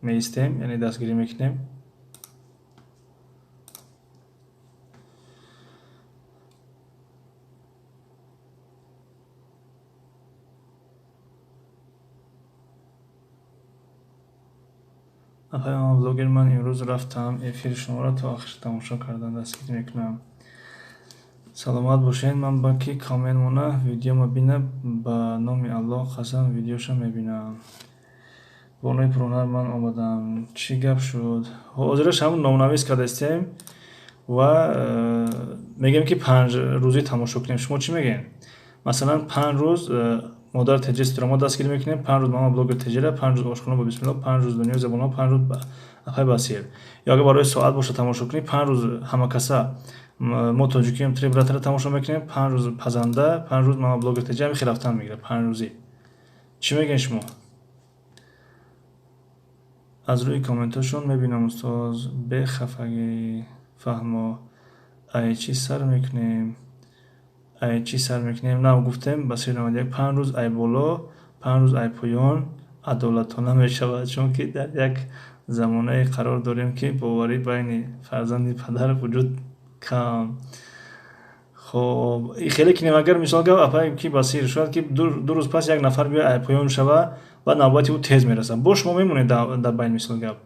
меистем, яъне дастгирӣ мекунем. Апай блогер, ман имрӯз рафтам, эфири шуморо то охир тамошо кардам, дастгирӣ мекунам. Саломат бошед. Ман ба ки коммент мона, видеома бина, ба номи Аллоҳ қасам, видеоша мебинам. Бонои пурҳунар, ман омадам. Чӣ гап шуд? Ҳозираш ҳамун номнавис кардастем ва мегӯем, ки 5 рӯзӣ тамошо кунем. Шумо чӣ мегӯем? Масалан, 5 рӯз модар теҷистро мо дастгирӣ мекунем, 5 рӯз мама блогер теҷира, 5 рӯз ошхона бо бисмилло, 5 рӯз дунёи забонҳо, 5 рӯз апай Басир. Ё агар барои соат боша тамошо кунӣ, 5 рӯз ҳамакаса мо тоҷикием три брата ра тамошо мекунем, 5 рӯз пазанда, 5 рӯз мама блогер теҷи, ҳами хел рафтан мегирад 5 рӯзӣ. Чӣ мегӯем шумо? Аз рӯи комментҳошон мебинам, устоз, бехафагӣ, фаҳмо. Ай чӣ сар мекунем? Ай чӣ сар мекунем? Нав гуфтем, Басир 91, 5 рӯз ай боло, 5 рӯз ай поён адолатона мешавад, чунки дар як замонае қарор дорем, ки боварӣ байни фарзанди падар вуҷуд кам. Хоб, хеле кинем, агар мисол гап, апай ки Басир, шояд ки 2 рӯз пас як нафар биё ай поён шава ва навбати ӯ тез мерасад, бо шумо мемонед дар байн. Мисол гап,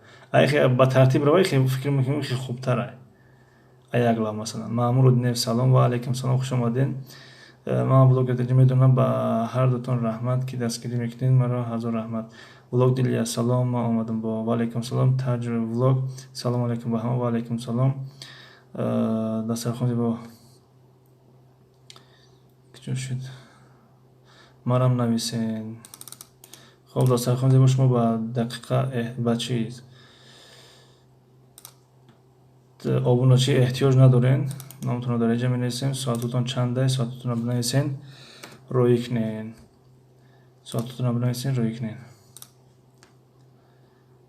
ба тартиб рава, фикр мекунем, хеле хубтар ай як лав. Масалан, Маъмуруддинев, салом. Ва алайкум салом, хуш омадед. Ман блогер таҷи медонам, ба ҳар дутон раҳмат, ки дастгирӣ мекунед маро, ҳазор раҳмат. Влог Дилия, салом, ман омадам бо. Ва алайкум салом. Таҷ влог, салом алайкум ба ҳама. Ва алайкум салом. Дастархон зебо куҷо шуд? Марам нависен. Хоб, дастархон зебо, шумо ба дақиқа ба чиз обуначӣ эҳтиёҷ надорен. Номтонро дар инҷа менависем. Соатотон чанда? Соатотонро бинависен, роӣ кунен. Соатотонро бинависен, роӣ кунен.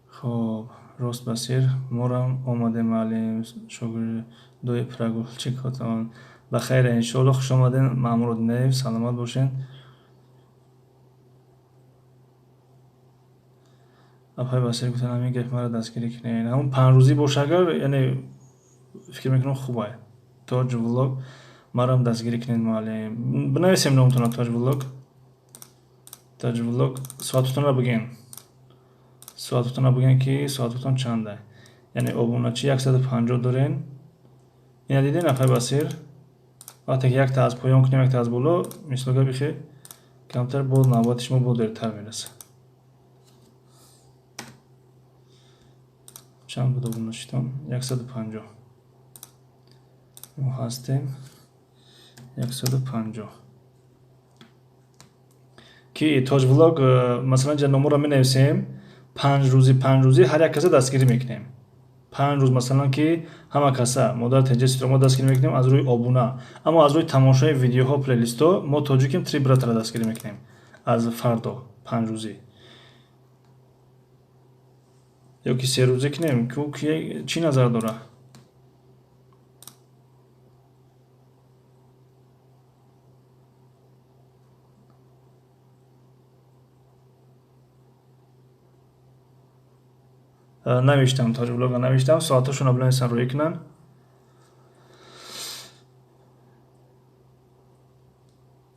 Хоб, рост, Басир, морам омадем, маълим, шогирдои прогулчикотон ба хайр, иншоалло. Хуш омаден, Маъмуруддинаев, саломат бошен. Апай Басир, гуфтан, ҳамин гапи маро дастгирӣ кунед. Ҳамун 5 рӯзӣ боша агар, яъне фикр мекунам, хуб ай. Тоҷ влог, марам дастгирӣ кунед, муаллим. Бинависем номтонро. Тоҷ влог, Тоҷ влог, соатотонро бигӯем, соатотонро бигӯем, ки соатотон чанда. Яъне обуначи 150 дорен. Ина дидем, апай Басир, вақте ки якта аз поён кунем, якта аз боло, мисол гапи, хе камтар боз навбати шумо бо дертар мерасад. Чанд буд обуначитон? 150. Мо ҳастем 150. Ки Тоҷ влог, масалан, ҷа номоро менависем, 5 рӯзи, 5 рӯзӣ ҳар як каса дастгирӣ мекунем. 5 рӯз, масалан, ки ҳама каса модар теҷесиро мо дастгирӣ мекунем аз рӯи обуна, аммо аз рӯи тамошои видеоҳо, плейлистҳо мо тоҷиким три брата ра дастгирӣ мекунем аз фардо 5 рӯзӣ. Ё ки 3 рӯзӣ кунем? Чӣ назар дора? Навиштам, Тоҷблога навиштам, соатҳошонро бинависам, рӯӣ кунанд.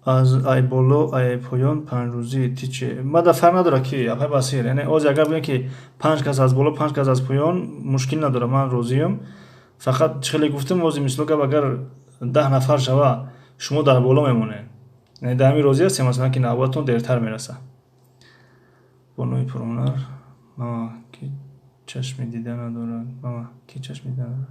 Аз ай боло, ай поён 5 рӯзӣ тичи мада фарқ надорад, ки апай Басир, яъне ози агар бигӯем, ки панҷ кас аз боло, панҷ кас аз поён, мушкил надорад, ман розиём. Фақат чӣ хеле гуфтем, ози мисол гап, агар 10 нафар шава, шумо дар боло мемонед. Яъне дар ҳамин розӣ ҳастем, масалан, ки навбатон дертар мерасад. Бонои пурҳунар, мама, ки чашми дида надорад, мама, ки чашми дида надорад.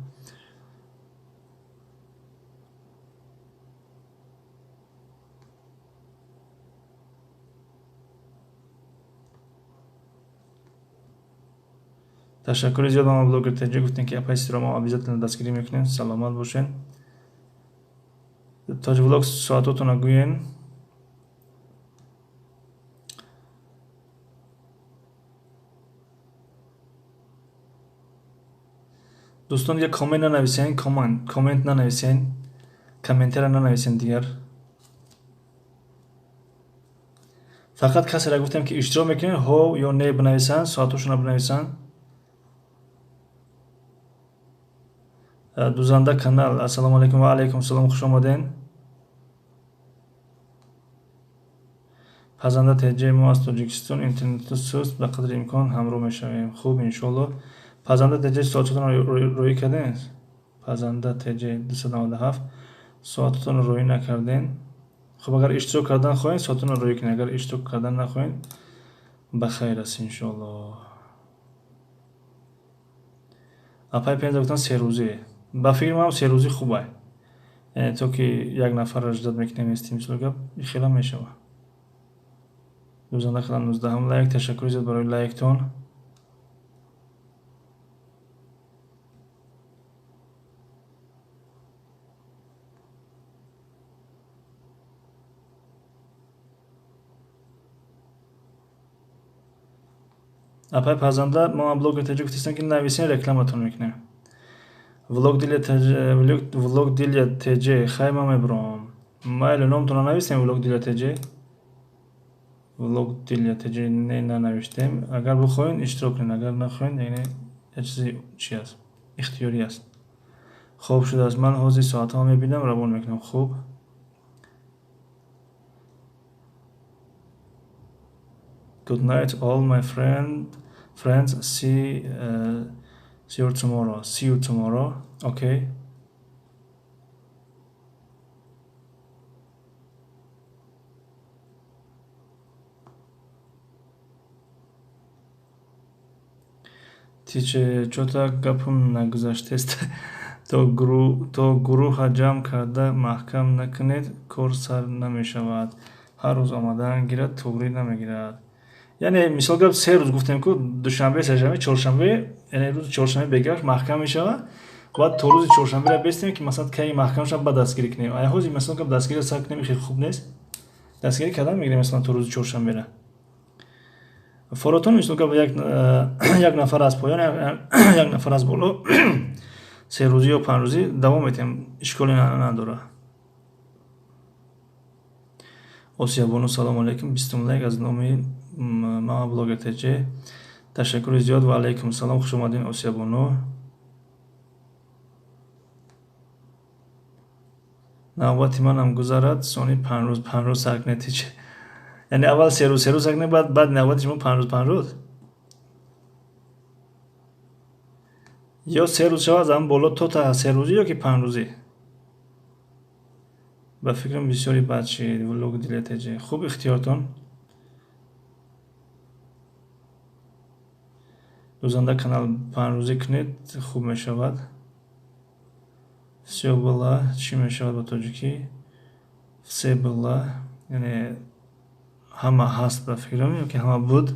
Ташаккури зиёд, мама блогер теҷи, гуфтем, ки апай сиро мо обязательно дастгирӣ мекунем. Саломат бошед. Тоҷвлог, соатотона гӯен. Дӯстон, дигар коммент нанависен, коммент нанависен, комментария нанависен дигар. Фақат касеро гуфтем, ки иштирок мекунед, ҳо ё не бинависанд, соатҳошонро бинависанд. Дузанда канал, ассалому алайкум ва алайкум салом, хуш омаден. Пазанда ТЖ, мо аз Тоҷикистон, интернету суст, ба қадри имкон ҳамроҳ мешавем. Хуб, иншоалло. Пазанда ТЖ, соатотонро рӯӣ кардем? Пазанда ТЖ 297, соатотонро рӯӣ накардем. Хуб, агар иштирок кардан хоҳед, соатонро рӯӣ кунед, агар иштирок кардан нахоҳед, ба хайр аст, иншоалло. Апай Пенза гуфтан серӯзӣ. Ба фикри манам серӯзӣ хуб ай. Яъне то ки як нафарро ждать мекунем, нестим, мисол гап, хела мешавад. Дузанда кардам 19-ум лайк, ташаккури зиёд барои лайктон. Апай Пазанда, мо блогер ТЖ гуфтистем, ки нависен, рекламатон мекунем. Влог Дилия ТЖ, Влог Дилия ТЖ, хай ман мебурам. Майли, номтонро нависем, Влог Дилия ТЖ. Влог Дилия ТЖ не, нанавиштем. Агар бихоҳед, иштирок кунед, агар нахоҳед, яъне як чизи чи аст? Ихтиёрӣ аст. Хоб шудааст. Ман ҳозир соатҳо мебинам, равон мекунам. Хуб. Good night all my friends. See you tomorrow. See you tomorrow. Okay. Тиче чота гапум нагузаштест. То гурӯҳа ҷамъ карда маҳкам накунед, кор сар намешавад. Ҳар рӯз омадан гирад, туғрӣ намегирад. Яъне мисол гап, 3 рӯз гуфтем ку, душанбе, сешанбе, чоршанбе, яъне рӯзи чоршанбе бегаш маҳкам мешавад. Баъд то рӯзи чоршанберо бестем, ки масалан кай маҳкам шавад, баъд дастгирӣ кунем. Ай ҳозир мисол гап дастгириро сар кунем, хеле хуб нест. Дастгирӣ кардан мегирем масалан то рӯзи чоршанбера. Форотон мисол гап як нафар аз поён, як нафар аз боло, 3 рӯзӣ ё 5 рӯзӣ давом метиҳем, ишколе надорад. Осиябону, салому алайкум, 20-ум лайк аз номи мама блогер ТЖ. Ташаккури зиёд ва алайкум салом, хуш омадин, Осиябону. Навбати манам гузарад, сони 5 рӯз 5 рӯз сар кунед, тиче. Яъне аввал 3 рӯз 3 рӯз сар кунед, баъд навбати шумо 5 рӯз 5 рӯз. Ё 3 рӯз шавад, аз боло то та 3 рӯзӣ ё ки 5 рӯзӣ. Ба фикрам бисёри бад шид. Влог Дилия ТЖ. Хуб, ихтиёртон. Дузанда канал, 5 рӯзӣ кунед, хуб мешавад. Всё было чӣ мешавад ба тоҷикӣ? Все было, яъне ҳама ҳаст ба фикрам ё ки ҳама буд,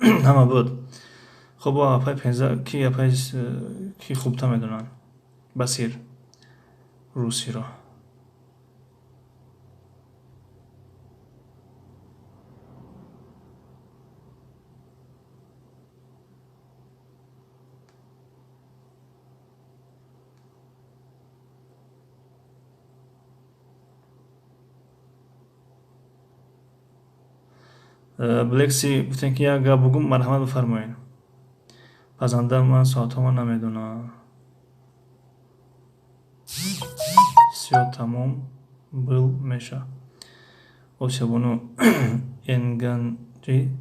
ҳама буд. Хуб, апай Пенза ки, апай ки хубтар медонанд Басир русиро. Блекси гуфтем, ки як гап бугум, марҳамат, бифармоед. Пазанда, ман соатҳома намедонам. Всё тамом был меша. Осиябону энганҷи,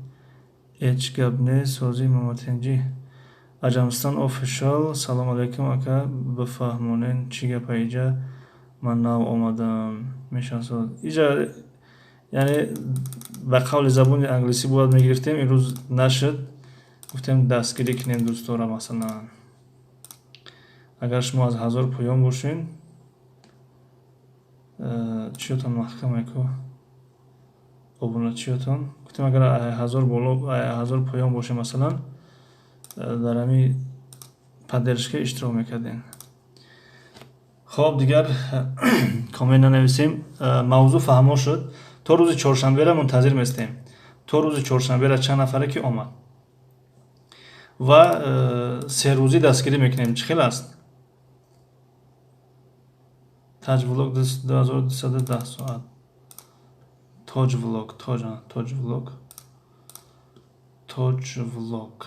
ҳеҷ гап не, сози маматинҷи. Аҷамстон офишал, салом алайкум, ака, бифаҳмонен чӣ гапа иҷа, ман нав омадам. Мешавад иҷа, яъне ба қавли забони англисӣ бояд мегирифтем, имрӯз нашуд. Гуфтем дастгирӣ кунем дӯстора. Масалан, агар шумо аз 1000 поён бошед, чиётон маҳкам ку обуначиётон. Гуфтем, агар 1000 боло, 1000 поён бошед, масалан, дар ҳами поддержка иштирок мекардем. Хоб, дигар коммент нанависем, мавзӯъ фаҳмо шуд. То рӯзи чоршанбера мунтазир местем. То рӯзи чоршанбера чанд нафаре ки омад ва 3 рӯзӣ дастгирӣ мекунем. Чӣ хел аст? Таҷвлог 2210 соат. Тоҷвлог, тоҷвлог. Тоҷ влог.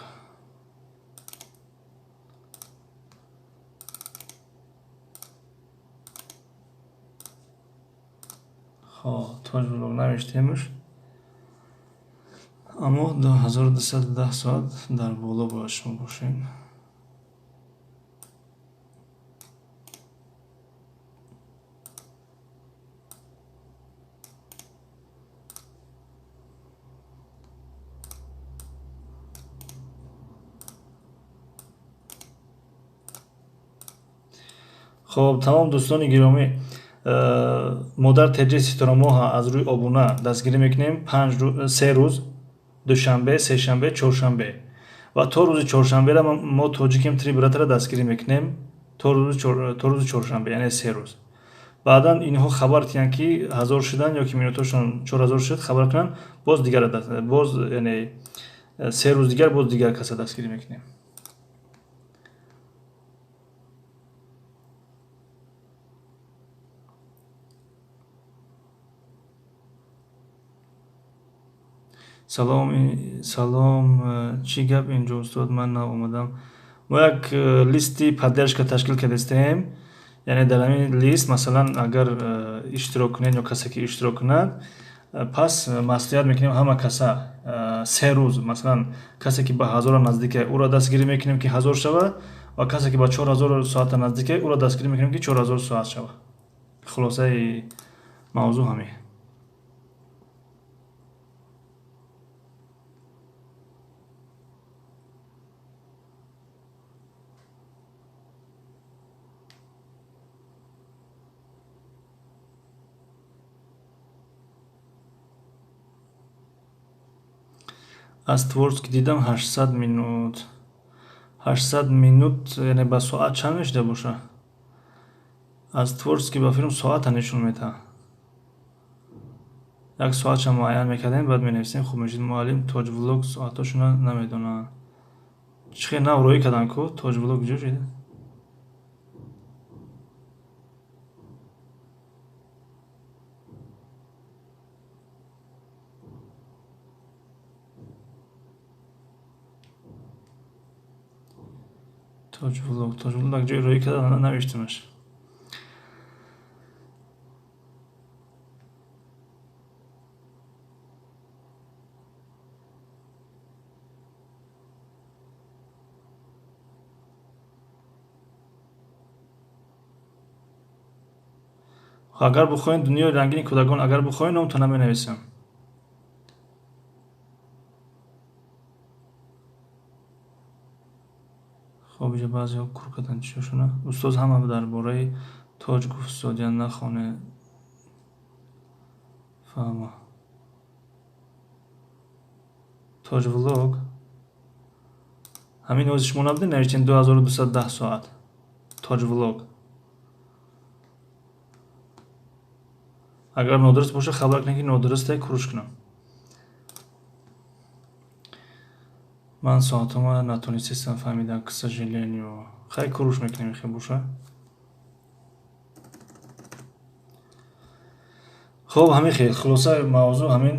Хоб, Тоҷ влог навиштемш, аммо 2210 соат дар боло бояд шумо бошед. Хоб, тамом, дӯстони гиромӣ, модар Теҷи Ситорамоҳа аз рӯи обуна дастгирӣ мекунем 3 рӯз, душанбе, сешанбе, чоршанбе, ва то рӯзи чоршанбера мо тоҷикем три братара дастгирӣ мекунем то рӯзи чоршанбе, яъне 3 рӯз. Баъдан инҳо хабар тиҳанд, ки 1000 шудан ё ки минутошон 4000 шуд, хабар кунанд, боз дигар, боз яъне 3 рӯз дигар боз дигар каса дастгирӣ мекунем. Салом, салом, чӣ гап инҷо, устод? Ман нав омадам. Мо як листи поддержка ташкил кардастем, яъне дар ҳамин лист, масалан, агар иштирок кунед ё касе ки иштирок кунад, пас маслиҳат мекунем ҳама каса 3 рӯз, масалан, касе ки ба 1000 наздика, ӯро дастгирӣ мекунем, ки 1000 шавад, ва касе ки ба 4000 соата наздика, ӯро дастгирӣ мекунем, ки 4000 соат шавад. Хулосаи мавзӯъ ҳамин. Аз творчески дидам 800 минут. 800 минут яъне ба соат чанд мешуда боша? Аз творчески ба филм соата нишон метаҳад. Як соатша муайян мекардем, баъд менависем, хуб мешуд. Муаллим, Тоҷ влог соатҳошона намедонанд. Чӣ хел нав роӣ карданд ку? Тоҷ влог ҷо шуда? Тоҷ влог, Тоҷ влог ҷои роӣ карда навиштемаш. Агар бихоҳед, дунёи рангини кӯдакон, агар бихоҳед, номтона менависам. Хоб, иҷа баъзеҳо кур карданд чишошона. Устоз, ҳама дар бораи тоҷ гуфт, зодия нахоне фаҳма. Тоҷ влог ҳамин ози шумо набудед, навиштем 2210 соат. Тоҷ влог. Агар нодуруст боша, хабар кунед, ки нодурусте, куруш кунам. Ман соатҳома натонистам фаҳмидам, к сожалению. Хай, куруш мекунем, хел боша. Хоб, ҳамин хел хулосаи мавзӯъ ҳамин,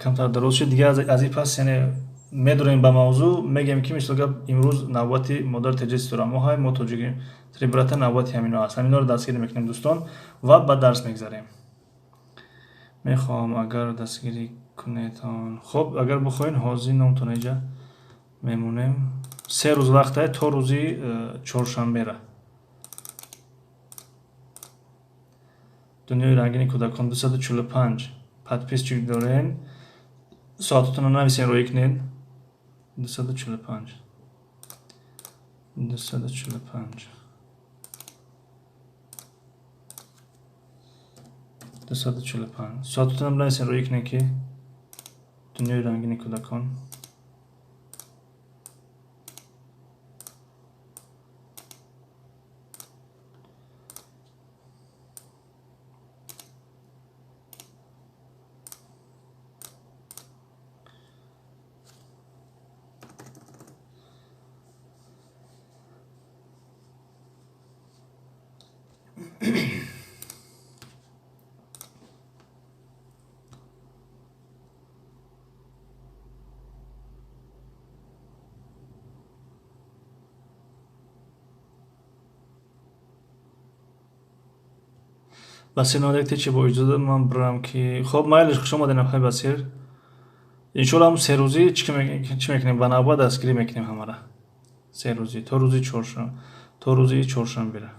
камтар дароз шуд. Дигар аз ин пас, яъне медорем ба мавзӯъ, мегӯем, ки мисол гап, имрӯз навбати модар Теҷи Ситорамоҳай, мо тоҷикем три брата, навбати ҳамино аст. Ҳаминҳоро дастгирӣ мекунем, дӯстон, ва ба дарс мегзарем. Мехоҳам, агар дастгирӣ кунедон. Хоб, агар бихоҳед, ҳозир номтон иҷа мемонем. 3 рӯз вақт ай, то рӯзи чоршанбера. Дунёи рангини кӯдакон 245 подписчик дорем. Соатотонро нависен, роӣ кунед. 245. 245. 245. Соатотонро нависен, роӣ кунед, ки дунёи рангини кӯдакон. Басир 91 течи бо иҷозат ман бирам ки хоб майлиш, хуш омадем апай Басир. Иншоалло ҳам 3 рӯзӣ чӣ мекунем, ба навбат дастгирӣ мекунем ҳамара. 3 рӯзӣ то рӯзи чоршанбе, то рӯзи чоршанбера.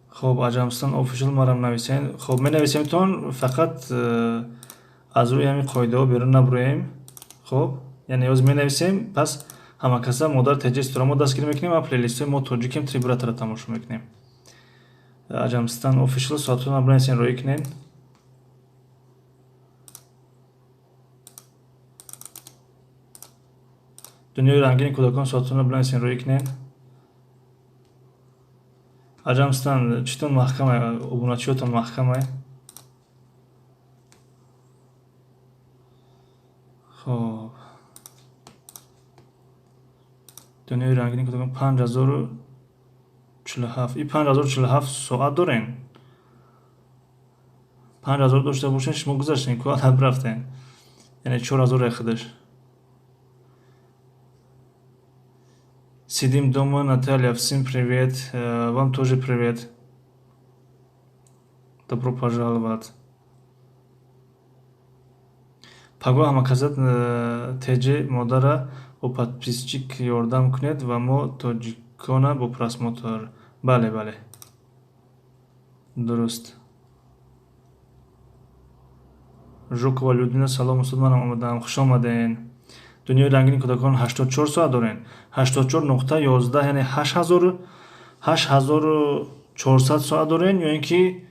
Хоб, Аҷамстон Офишал марам нависен. Хоб, менависемтон, фақат аз рӯи ҳамин қоидаҳо берун набуроем. Хоб, яъне ҳозир менависем, пас ҳама каса Модар Теҷи Ситорамо дастгирӣ мекунем ва плейлистҳои мо тоҷикем Три братара тамошо мекунем. Аҷамстон Офишал соатона бинависен, роӣ кунем. Дунёи рангини кӯдакон соатона бинависен, роӣ кунем. Аҷамстон, читон маҳкамай, обуначиётон маҳкамай. Хоб, Дунёи рангини кӯдакон 5047, и 5047 соат дорем. 5000 дошта бошен, шумо гузаштен ку, адаб рафтен, яъне 4000 худаш. Сидим дома, Наталья, всем привет, вам тоже привет, добро пожаловать. Пагоҳ ҳамаказат теҷи модара бо подписчик ёрдам кунед ва мо тоҷикона бо просмотр. Бале, бале, дуруст. Жукова Людмила, салом устод, манам омадаам, хуш омаден. Дунёи рангини кӯдакон 84 соат дорен, 84.11, яъне 8400 соат дорен ё ин ки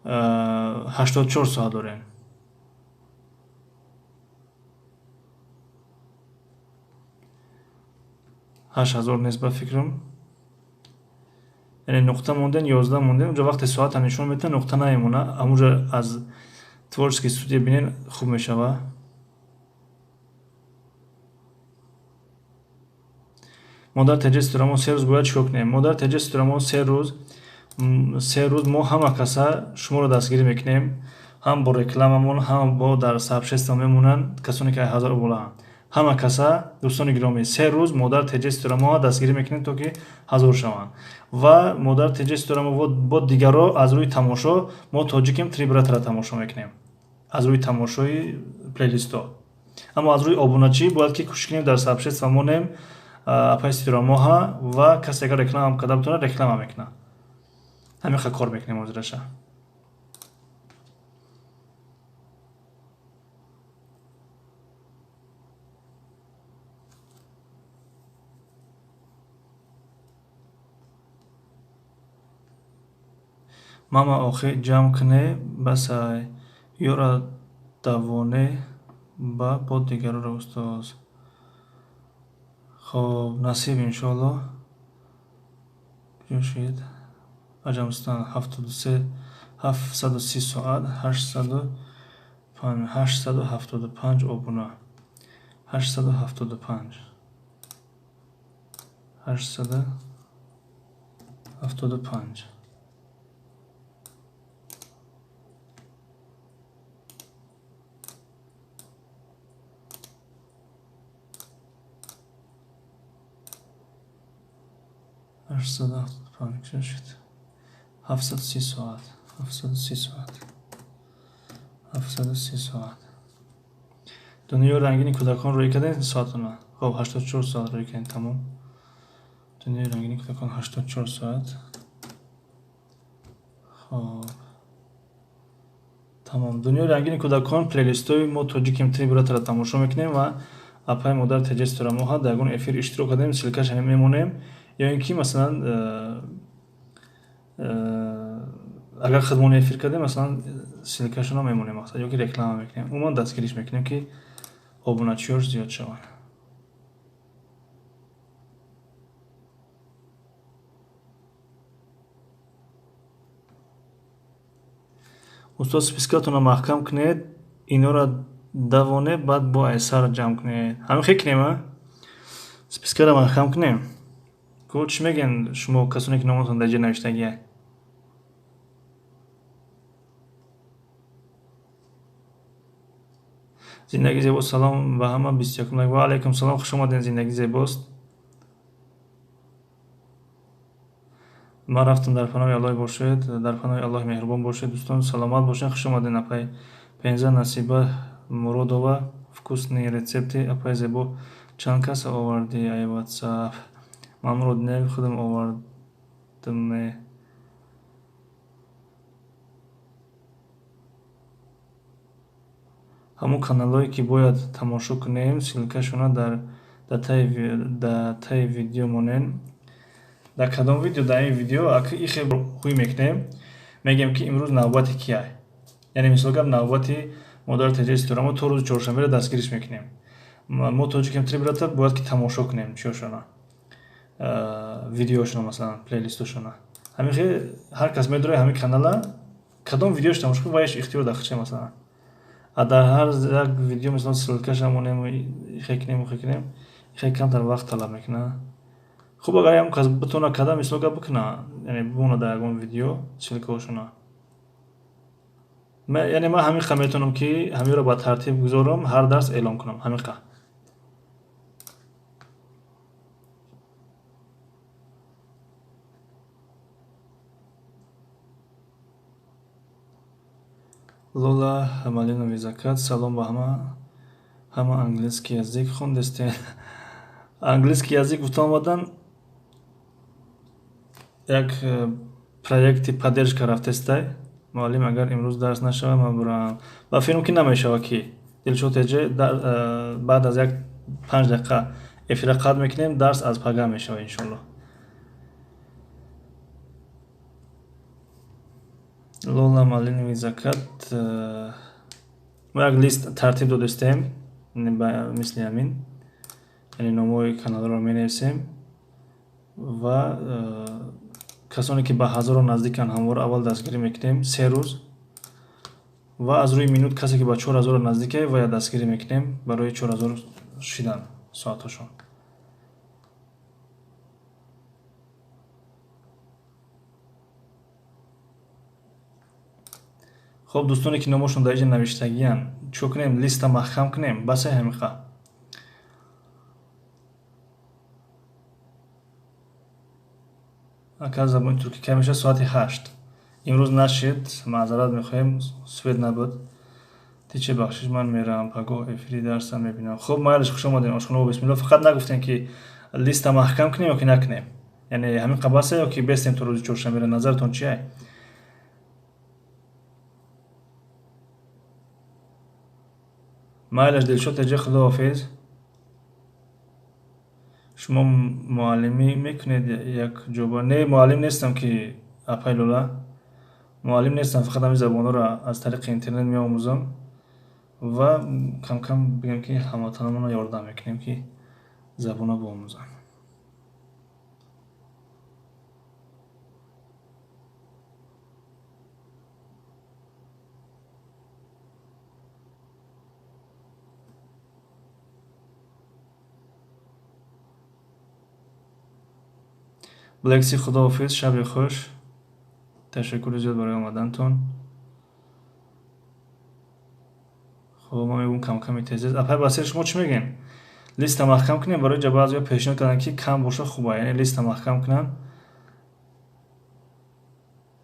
84 соат дорен? 8000 нест ба фикрам, яъне нуқта монден, 11 монден. Унҷо вақте соата нишон метиҳад, нуқта намемона. Ҳамунҷо аз творческий студия бинен, хуб мешава. Модар Теҷи Ситорамо, 3 рӯз бояд чикор кунем? Модар Теҷи Ситорамо, 3 рӯз, 3 рӯз мо ҳама каса шуморо дастгирӣ мекунем, ҳам бо рекламамон, ҳам бо дар сообщество мемонанд касоне ки 1000 болаанд. Ҳама каса, дӯстони гиромӣ, 3 рӯз Модар Теҷи Ситорамо дастгирӣ мекунем, то ки 1000 шаванд ва Модар Теҷи Ситорамо бо дигарро аз рӯи тамошо мо тоҷикем Три братара тамошо мекунем, аз рӯи тамошои плейлистҳо. Аммо аз рӯи обуначӣ бояд ки кӯшиш кунем, дар сообщество монем апай Ситиромоҳа ва касе агар реклама карда битонад, реклама мекунад. Ҳамин хел кор мекунем ҳозираша. Мама, охи ҷамъ куне, басай ёра давоне ба бо дигароро, устоз. Хоб, насиб, иншоалло. Куҷо шид Аҷамстан? 73, 730 соат, 875 обуна, 875, 875. 875 куҷо шуд? 730 соат, 730 соат, 730 соат. Дунёи рангини кӯдакон рӯй кардем соатона. Хоб, 84 соат рӯй кардем, тамом. Дунёи рангини кӯдакон 84 соат. Хоб, тамом. Дунёи рангини кӯдакон, плейлистҳои мо тоҷикем Три братара тамошо мекунем ва апай Модар Теҷи Ситорамо дар ягон эфир иштирок кардем, ссылкаша мемонем ё ин ки масалан агар худмон эфир кардем, масалан, ссылкашона мемонем, мақсад, ё ки реклама мекунем, умуман дастгириш мекунем, ки обуначиёш зиёд шаванд. Устод, спискатонро маҳкам кунед, инора давоне, баъд бо айсар ҷамъ кунед. Ҳамин хел кунем, а спискаро маҳкам кунем ку. Чӣ мегӯянд шумо, касоне ки номатон дар ҷо навиштагия? Зиндагӣ зебост, салом ба ҳама, 21-ум. Ва алайкум салом, хуш омадем. Зиндагӣ зебост. Ман рафтам, дар паноҳи Аллоҳ бошед, дар паноҳи Аллоҳи меҳрубон бошед, дӯстон, саломат бошед, хуш омадед, апай Пенза Насиба Муродова, вкусные рецепты, апай зебо, чанд каса овардӣ ай ватсап? Ман Муродинев худам овардаме. Ҳамон каналҳое ки бояд тамошо кунем, ссылкашона дар таи видео монен. Дар кадом видео? Дар ин видео ихе ҳуй мекунем, мегӯем ки имрӯз навбати кияй. Яъне мисол гап, навбати модар Теҷаи Ситора, мо то рӯзи чоршанберо дастгириш мекунем. Мо тоҷикем, три брата, бояд ки тамошо кунем чиёшона, видеошона, масалан плейлистошона. Ҳамин хел ҳар кас медорад ҳамин канала, кадом видеош тамошо кунад, ваяш ихтиёр дахча масалан. А дар ҳар як видео мисол ссылкаша монем, ихе кунем, ухе кунем, ихе камтар вақт талаб мекунад. Хуб, агар ягон кас битона када мисол гап бикуна, яъне бимона дар ягон видео ссылкаҳошона. Яъне ман ҳамин қа метавонам ки ҳаминро ба тартиб гузорам, ҳар дарс эълон кунам, ҳамин қа. Лола Малинови Закат, салом ба ҳама. Ҳама английский язык хондестен. Английский язык гуфта омадан, як проекти поддержка рафтестай. Муаллим, агар имрӯз дарс нашавад, ман бурам. Ба филм ки намешавад ки. Дилшод Теҷе, баъд аз як 5 дақиқа эфира қатъ мекунем, дарс аз пага мешавад иншоаллоҳ. Лола Малинови Закат, мо як лист тартиб додистем, мисли ҳамин, яъне номҳои каналҳоро менависем ва касоне ки ба ҳазорро наздиканд, ҳамвора аввал дастгирӣ мекунем 3 рӯз ва аз рӯи минут касе ки ба 4000 наздикае, вая дастгирӣ мекунем барои 4000 шидан соатҳошон. Хоб, дӯстоне ки номошон дар инҷа навиштагиянд, чӣ кунем? Листа маҳкам кунем, басе ҳамиқа. Ака, забони туркӣ кай мешавад? Соати 8. Имрӯз нашид, маъзарат мехоҳем, свет набуд. Тиче бахшиш, ман меравам, пагоҳ эфири дарсам мебинам. Хуб, майлиш, хуш омадем, ошхона бо бисмиллоҳ. Фақат нагуфтем ки листа маҳкам кунем ё ки накунем. Яъне ҳамин қа басе ё ки бестем то рӯзи чоршанберо, назаратон чия? Майлаш, Дилшод Теҷа, худоҳофиз. Шумо муаллимӣ мекунед як ҷоба? Не, муаллим нестам ки, апай Лола. Муаллим нестам, фақат ҳамин забонҳоро аз тариқи интернет меомӯзам ва кам-кам бигем ки ҳамватанонро ёрдам мекунем ки забонро биомӯзанд. Блекси, худоҳофиз, шаби хуш. Ташаккури зиёд барои омадантон. Хуб, ман мегӯям кам-ками тезтез. Апай Басир, шумо чӣ мегӯед? Листа маҳкам кунем, барои ҷа баъзеҳо пешниҳод карданд ки кам боша хуба, яъне листа маҳкам кунанд.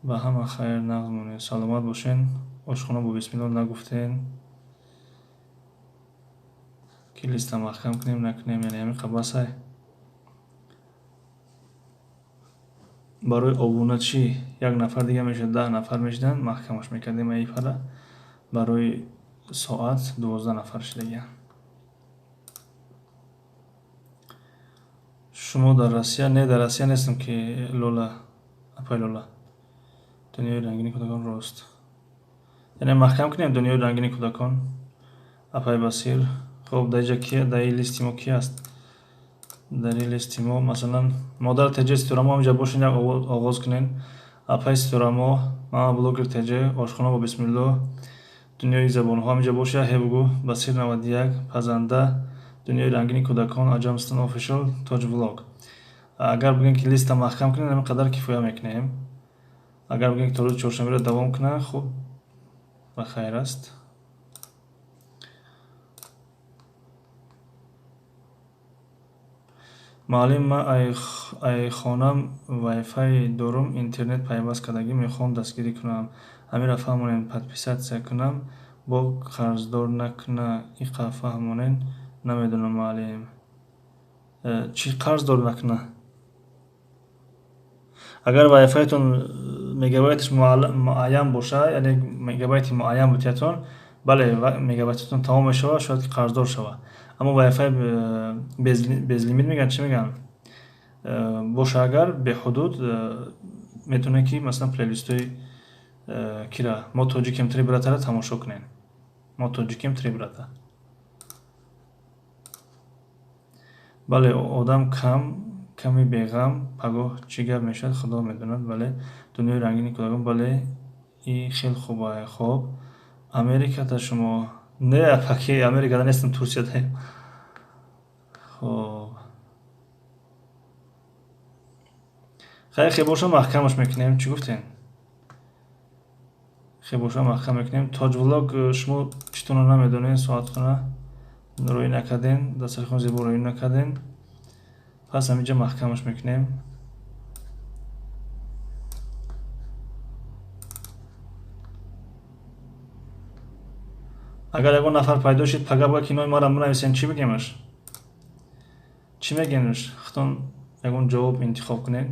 Ба ҳама хайр, нағз монед, саломат бошен. Ошхона бо бисмиллоҳ нагуфтен ки листа маҳкам кунем, накунем, яъне ҳамин қа басай. Барои обуначӣ як нафар дига мешуд, 10 нафар мешуданд, маҳкамаш мекардем ай пара. Барои соат 12 нафар шудагианд. Шумо дар Россия? Не, дар Россия нестам ки, Лола, апай Лола. Дунёи рангини кӯдакон рост. Яъне маҳкам кунем дунёи рангини кӯдакон. Апай Басир. Хуб, дар инҷа ки, дар ин листи мо ки аст? Дар ин листи мо, масалан, модар Теҷа Ситорамо ҳаминҷа бошед, як оғоз кунед. Апай Ситорамо, мама блогер Теҷа, ошхона бо бисмиллоҳ, дунёи забонҳо ҳаминҷа бошад, ҳе бугӯ, Басир 91, пазанда, дунёи рангини кӯдакон, Аҷамстон офишал, Тоҷ влог. Агар бигӯем ки листа маҳкам кунем, ҳамин қадар кифоя мекунем. Агар бигӯем ки то рӯзи чоршанберо давом кунад, хуб, ба хайр аст. Муаллим, ман ай хонам вайфай дорум, интернет пайваст кардагӣ, мехоҳам дастгирӣ кунам. Ҳамира фаҳмонем, подписаться кунам, бо қарздор накуна, иқа фаҳмонен, намедонам, муаллим. Чӣ қарздор накуна? Агар вайфайтон мегабайташ муайян боша, яъне мегабайти муайян бутиятон, бале, мегабайтатон тамом мешавад, шояд ки қарздор шавад. Аммо вайфай безлимит мегӯянд, чӣ мегӯянд? Боша агар беҳудуд, метавонед ки масалан плейлистои кира мо тоҷикем три братара тамошо кунем. Мо тоҷикем три брата. Бале, одам кам, ками беғам, пагоҳ чӣ гап мешавад, худо медонад. Бале, дунёи рангини кӯдакон, бале, и хел хуб. Хоб, Америкада шумо? Не, апаки, Америкада нестам, Турсиядаем. Хоб, хайр, хе боша, маҳкамаш мекунем. Чӣ гуфтем? Хе боша, маҳкам мекунем. Тоҷвлог, шумо читона намедонед, соатхона рӯӣ накардем, дастархон зебо рӯӣ накардем. Пас ҳаминҷа маҳкамаш мекунем. Агар ягон нафар пайдо шид, пага ба кинои маро бинависен, чӣ бигемаш? Чӣ мегемаш? Худтон ягон ҷавоб интихоб кунед.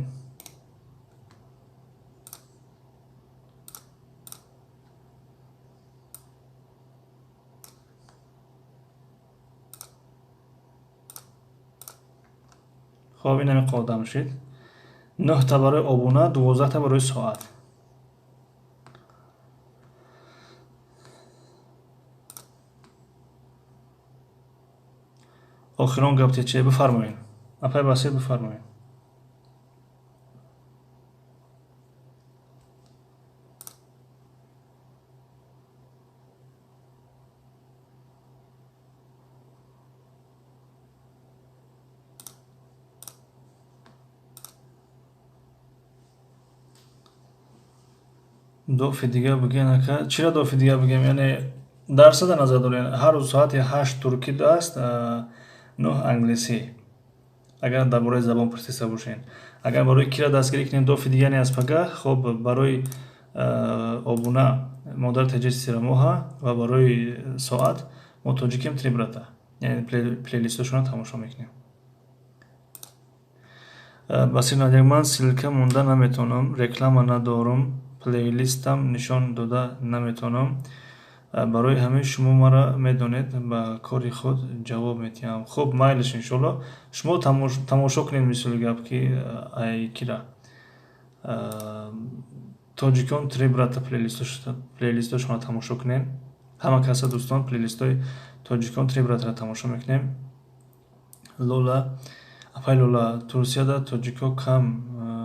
Хоб, ин ҳамин қодам шид. 9 та барои обуна, 12 та барои соат. Охирон гапте че? Бифармоед, апай Басир, бифармоед. Дофи дигар бигӯен, ака. Чира дофи дигар бигӯем? Яъне дарсада назар дорем? Ҳар рӯз соати 8 туркӣ аст, 9 англисӣ, агар дар бораи забон пурсиста бошед. Агар барои кира дастгирӣ кунем, дофи дигаре аз пага. Хоб, барои обуна модар теҷаи сирамоҳа ва барои соат мо тоҷикем три брата, яъне плейлистошонро тамошо мекунем. Басир Надяк, ман ссылка монда наметавонам, реклама надорум, плейлистам нишон дода наметавонам. Барои ҳамин шумо маро медонед, ба кори худ ҷавоб медиҳам. Хуб, майлиш, иншоалло. Шумо тамошо кунед, мисоли гап, ки ай кира тоҷикон три брата плейлистошонро тамошо кунем. Ҳама каса, дӯстон, плейлистои тоҷикон три братаро тамошо мекунем. Лола, апай Лола, Турсияда тоҷико кам,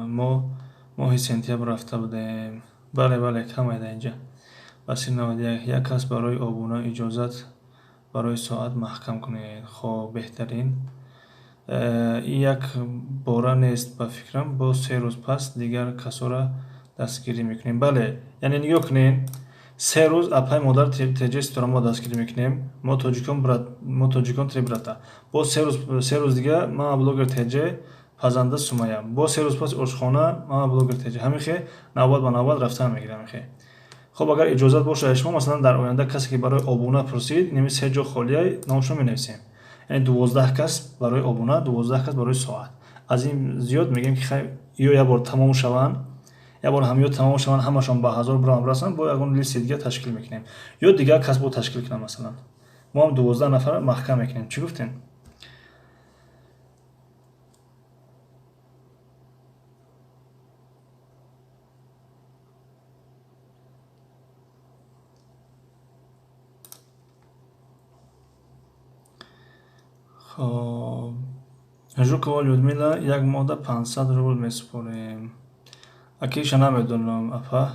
мо моҳи сентябр рафта будем. Бале, бале, кам айда инҷа. Басир 91, як кас барои обуна, иҷозат барои соат маҳкам кунед. Хоб, беҳтарин. Ин як бора нест, ба фикрам, боз 3 рӯз пас дигар касоро дастгирӣ мекунем. Бале, яъне нигоҳ кунед, 3 рӯз апай модар теҷаи ситора мо дастгирӣ мекунем, мо тоҷикон, мо тоҷикон три брата. Боз 3 рӯз, 3 рӯз дига мама блогер теҷе, пазанда Сумая. Боз 3 рӯз пас ошхона, мама блогер теҷе. Ҳамин хе навбат ба навбат рафтан мегирам хе. Хоб, агар иҷозат бошад, шумо масалан дар оянда касе ки барои обуна пурсид, ними се ҷо холия, номашро менависем. Яъне 12 кас барои обуна, 12 кас барои соат. Аз ин зиёд мегӯем ки хай, ё як бор тамом шаванд, як бор ҳамё тамом шаванд, ҳамашон ба 1000 бирам расанд, бо ягон листи дигар ташкил мекунем ё дигар кас бо ташкил кунам. Масалан, мо ҳам 12 нафар маҳкам мекунем. Чӣ гуфтем? Хоб, Жукова Людмила, як моҳда 500 рубл месупорем. Акиша намедонам, апа.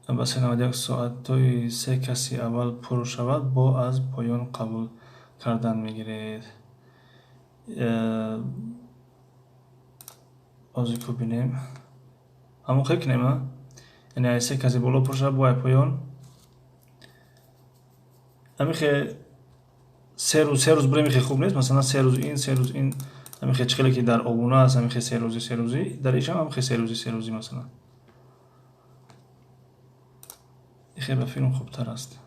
Ба 91, соатҳои се каси аввал пур шавад, бо аз поён қабул кардан мегиред. Ҳозир ку бинем, ҳамон хел кунем, а, яъне ай се каси боло пур шавад, бо ай поён, ҳамин хел. 3 рӯз, 3 рӯз бурем, хеле хуб нест. Масалан, 3 рӯз ин, 3 рӯз ин, ҳамин хел хеле ки дар обуна аст, ҳамин хел 3 рӯзӣ, 3 рӯзӣ, дар ишам ҳам хел 3 рӯзӣ, 3 рӯзӣ, масалан. Хеле ба филм хубтар аст.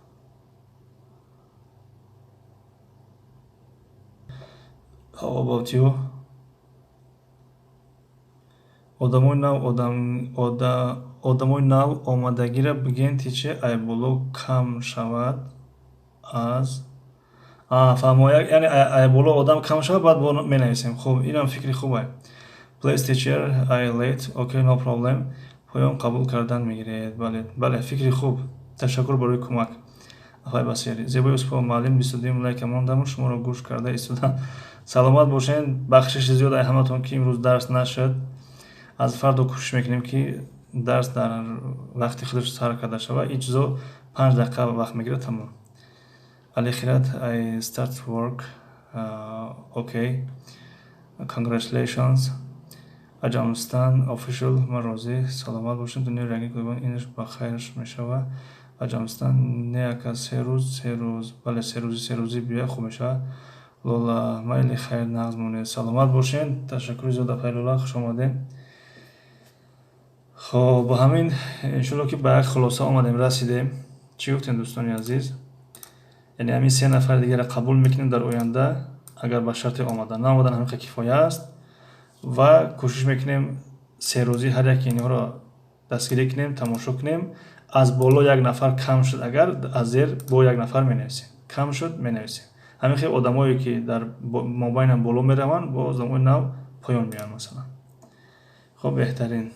How about you? Одамои нав омадагиро бигӯен, тиче айболо кам шавад аз фаҳмо, яъне айболо одам кам шавад, баъд бо менависем. Хуб, инам фикри хубе. Please teacher, I late. Okay, no problem. Поён қабул кардан мегиред. Бале, бале, фикри хуб. Ташаккур барои кӯмак. Афай Басир. Зебои Юсупова муаллим, 22 лайка мондаму шуморо гӯш карда истодам. Саломат бошед. Бахшиши зиёд ай ҳаматон, ки имрӯз дарс нашуд. Аз фардо кӯшиш мекунем, ки дарс дар вақти худаш сар карда шавад. Ин чизо 5 дақиқа вақт мегирад, тамом. Алихират, I start work. Okay. Congratulations. Аҷамстан official, ман розӣ. Саломат бошед. Дунёи рангин кӯдакон инаш ба хайраш мешавад. Аҷамстан не ака, 3 рӯз, 3 рӯз. Бале, 3 рӯзӣ, 3 рӯзӣ бия, хуб мешавад. Лола, майли, хайр, нағз монед. Саломат бошед. Ташаккури зиёд, апай Лола, хуш омадед. Хоб, бо ҳамин иншоалло, ки ба як хулоса омадем, расидем. Чӣ гуфтем, дӯстони азиз? Яъне ҳамин се нафари дигарро қабул мекунем дар оянда, агар ба шарти омадан. Наомадан ҳамин кифоя аст ва кӯшиш мекунем 3 рӯзӣ ҳар яки инҳоро дастгирӣ кунем, тамошо кунем. Аз боло як нафар кам шуд агар, аз зер бо як нафар менависем. Кам шуд, менависем. Ҳамин хел одамое ки дар мобайнам боло мераванд, бо одамои нав поён меоянд, масалан. Хоб, беҳтарин.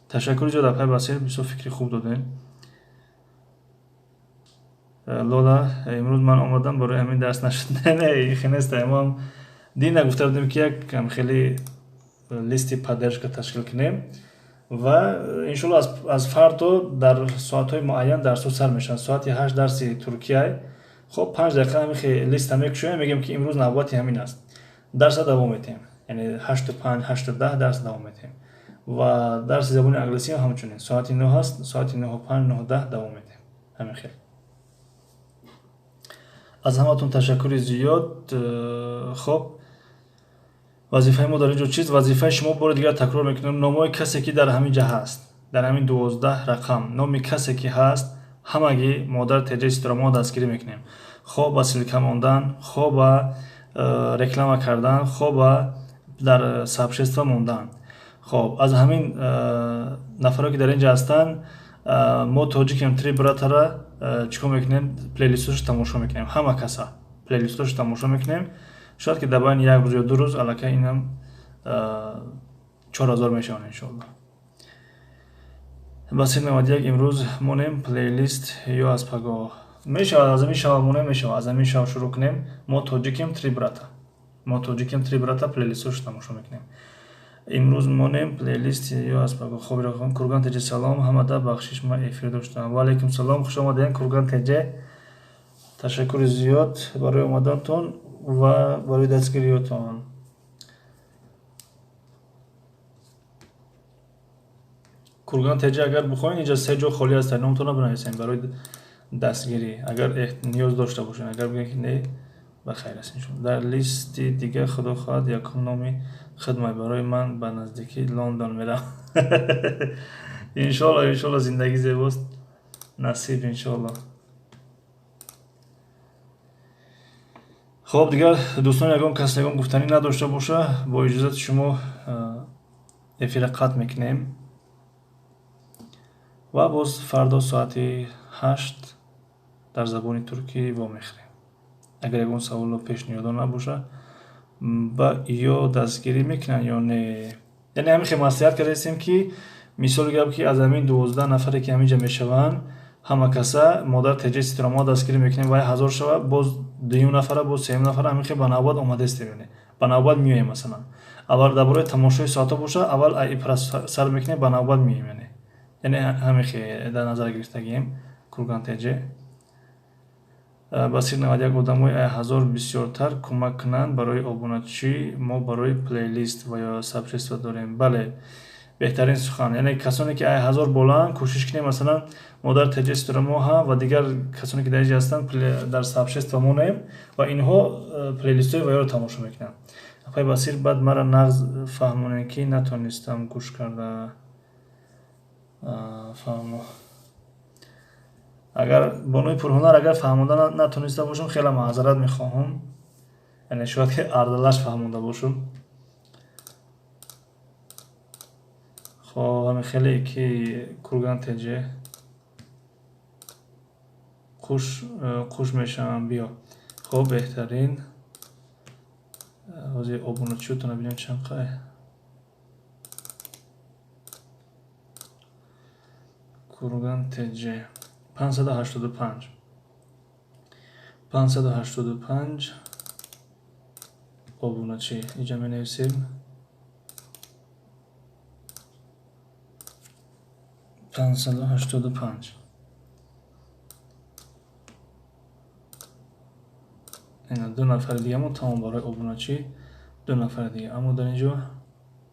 Ташаккури зиёд, апай Басир, бисёр фикри хуб додем. Лола, имрӯз ман омадам, барои ҳамин дарс нашуд. Не, не, ихе нест. Мо дина гуфта будем, ки як хеле листи поддержка ташкил кунем ва иншоалло аз фардо дар соатҳои муайян дарсҳо сар мешаванд. Соати 8 дарси Туркияй. Хоб, 5 дақиқа ҳамин листа мекушоем, мегӯем, ки имрӯз навбати ҳамин аст. Дарса давом метиҳем. Яъне 8:05, 8:10 дарс давом метиҳем. Ва дарси забони англисӣ ҳам ҳамчунин соати 9 ҳаст, соати 9:05, 9:10 давом метиҳем. Ҳамин хел. Аз ҳаматон ташаккури зиёд. Хоб, вазифаи мо дар ин ҷо чист? Вазифаи шумо, бори дигар такрор мекунем, номҳои касе ки дар ҳамин ҷа ҳаст, дар ҳамин 12 рақам номи касе ки ҳаст, ҳамагӣ модар теҷаи ситорамо дастгирӣ мекунем. Хо ба ссылка мондан, хо ба реклама кардан, хо ба дар сообщество мондан. Хоб, аз ҳамин нафаро ки дар ин ҷа ҳастанд, мо тоҷикем три брата ра чӣ кор мекунем? Плейлистошо тамошо мекунем. Ҳама каса плейлистошо тамошо мекунем. Шояд ки дар байни як рӯз ё 2 рӯз аллакай инам 4000 мешаванд, иншоалло. Басир 91, имрӯз монем плейлист ё аз пагоҳ мешавад? Аз ҳамин шава монем, мешавад. Аз ҳамин шава шурӯъ кунем. Мо тоҷикем три брата, мо тоҷикем три брата плейлистошо тамошо мекунем. Имрӯз монем плейлист ё аз пагоҳ? Хоб, Курган теҷе, салом ҳамада, бахшиш, ман эфир доштам. Ва алайкум салом, хуш омадем, Курган теҷе. Ташаккури зиёд барои омадантон ва барои дастгириётон. Курган теҷе, агар бихоҳед, инҷа се ҷо холӣ аст, номтонро бинависем барои дастгирӣ, агар ниёз дошта бошед. Агар бигӯед, ки не, ба хайр аст, иншоалло. Дар листи дига, худо хоҳад, якум номи хидмат барои ман, ба наздикӣ Лондон мерам, иншоалло. Иншоалло, зиндагӣ зебост, насиб, иншоалло. Хоб, дигар дӯстон, ягон кас ягон гуфтанӣ надошта боша, бо иҷозати шумо эфира қатъ мекунем ва боз фардо соати 8 дар забони туркӣ вомехӯрем. Агар ягон саволу пешниҳодо набоша, ба ё дастгирӣ мекунанд ё не. Яъне ҳамин хел маслиҳат кардаистем, ки мисоли гап, ки аз ҳамин 12 нафаре ки ҳамин ҷа мешаванд, ҳама каса модар теҷаи ситорамо дастгирӣ мекунем, вай 1000 шава, боз дуюм нафара, боз сеюм нафара, ҳамин хел ба навбат омадаистем, яъне ба навбат меоем. Масалан, аввал дар бораи тамошои соатҳо боша, аввал ипра сар мекунем, ба навбат меоем. Яъне ҳамин хел дар назар гирифтагием. Курган теҷе, Басир 91, одамои 1000 бисёртар кӯмак кунанд барои обуначӣ, мо барои плейлист ва ё сообщество дорем. Бале. Беҳтарин сухан. Яъне касоне ки ай 1000 болаанд, кӯшиш кунем, масалан, модар теҷи Ситорамо ва дигар касоне ки дар инҷа ҳастанд, дар сообщество монем ва инҳо плейлистҳои ваёро тамошо мекунанд. Апай Басир, баъд мара нағз фаҳмонем, ки натонистам гӯш карда фаҳмо. Агар бонуи пурҳунар, агар фаҳмонда натониста бошам, хеле маъзарат мехоҳам. Яъне шояд ки ардалаш фаҳмонда бошам. Хоб, ҳамин хеле ки Курган теҷе қуш мешавам, биё. Хоб, беҳтарин. Ҳозир обуначиётона бинем чанд қай. Курган теҷе 585. 585 обуначи. Инҷа менависем. 585. Ина 2 нафари дигамо тамом барои обуначӣ, 2 нафари дига. Аммо дар инҷо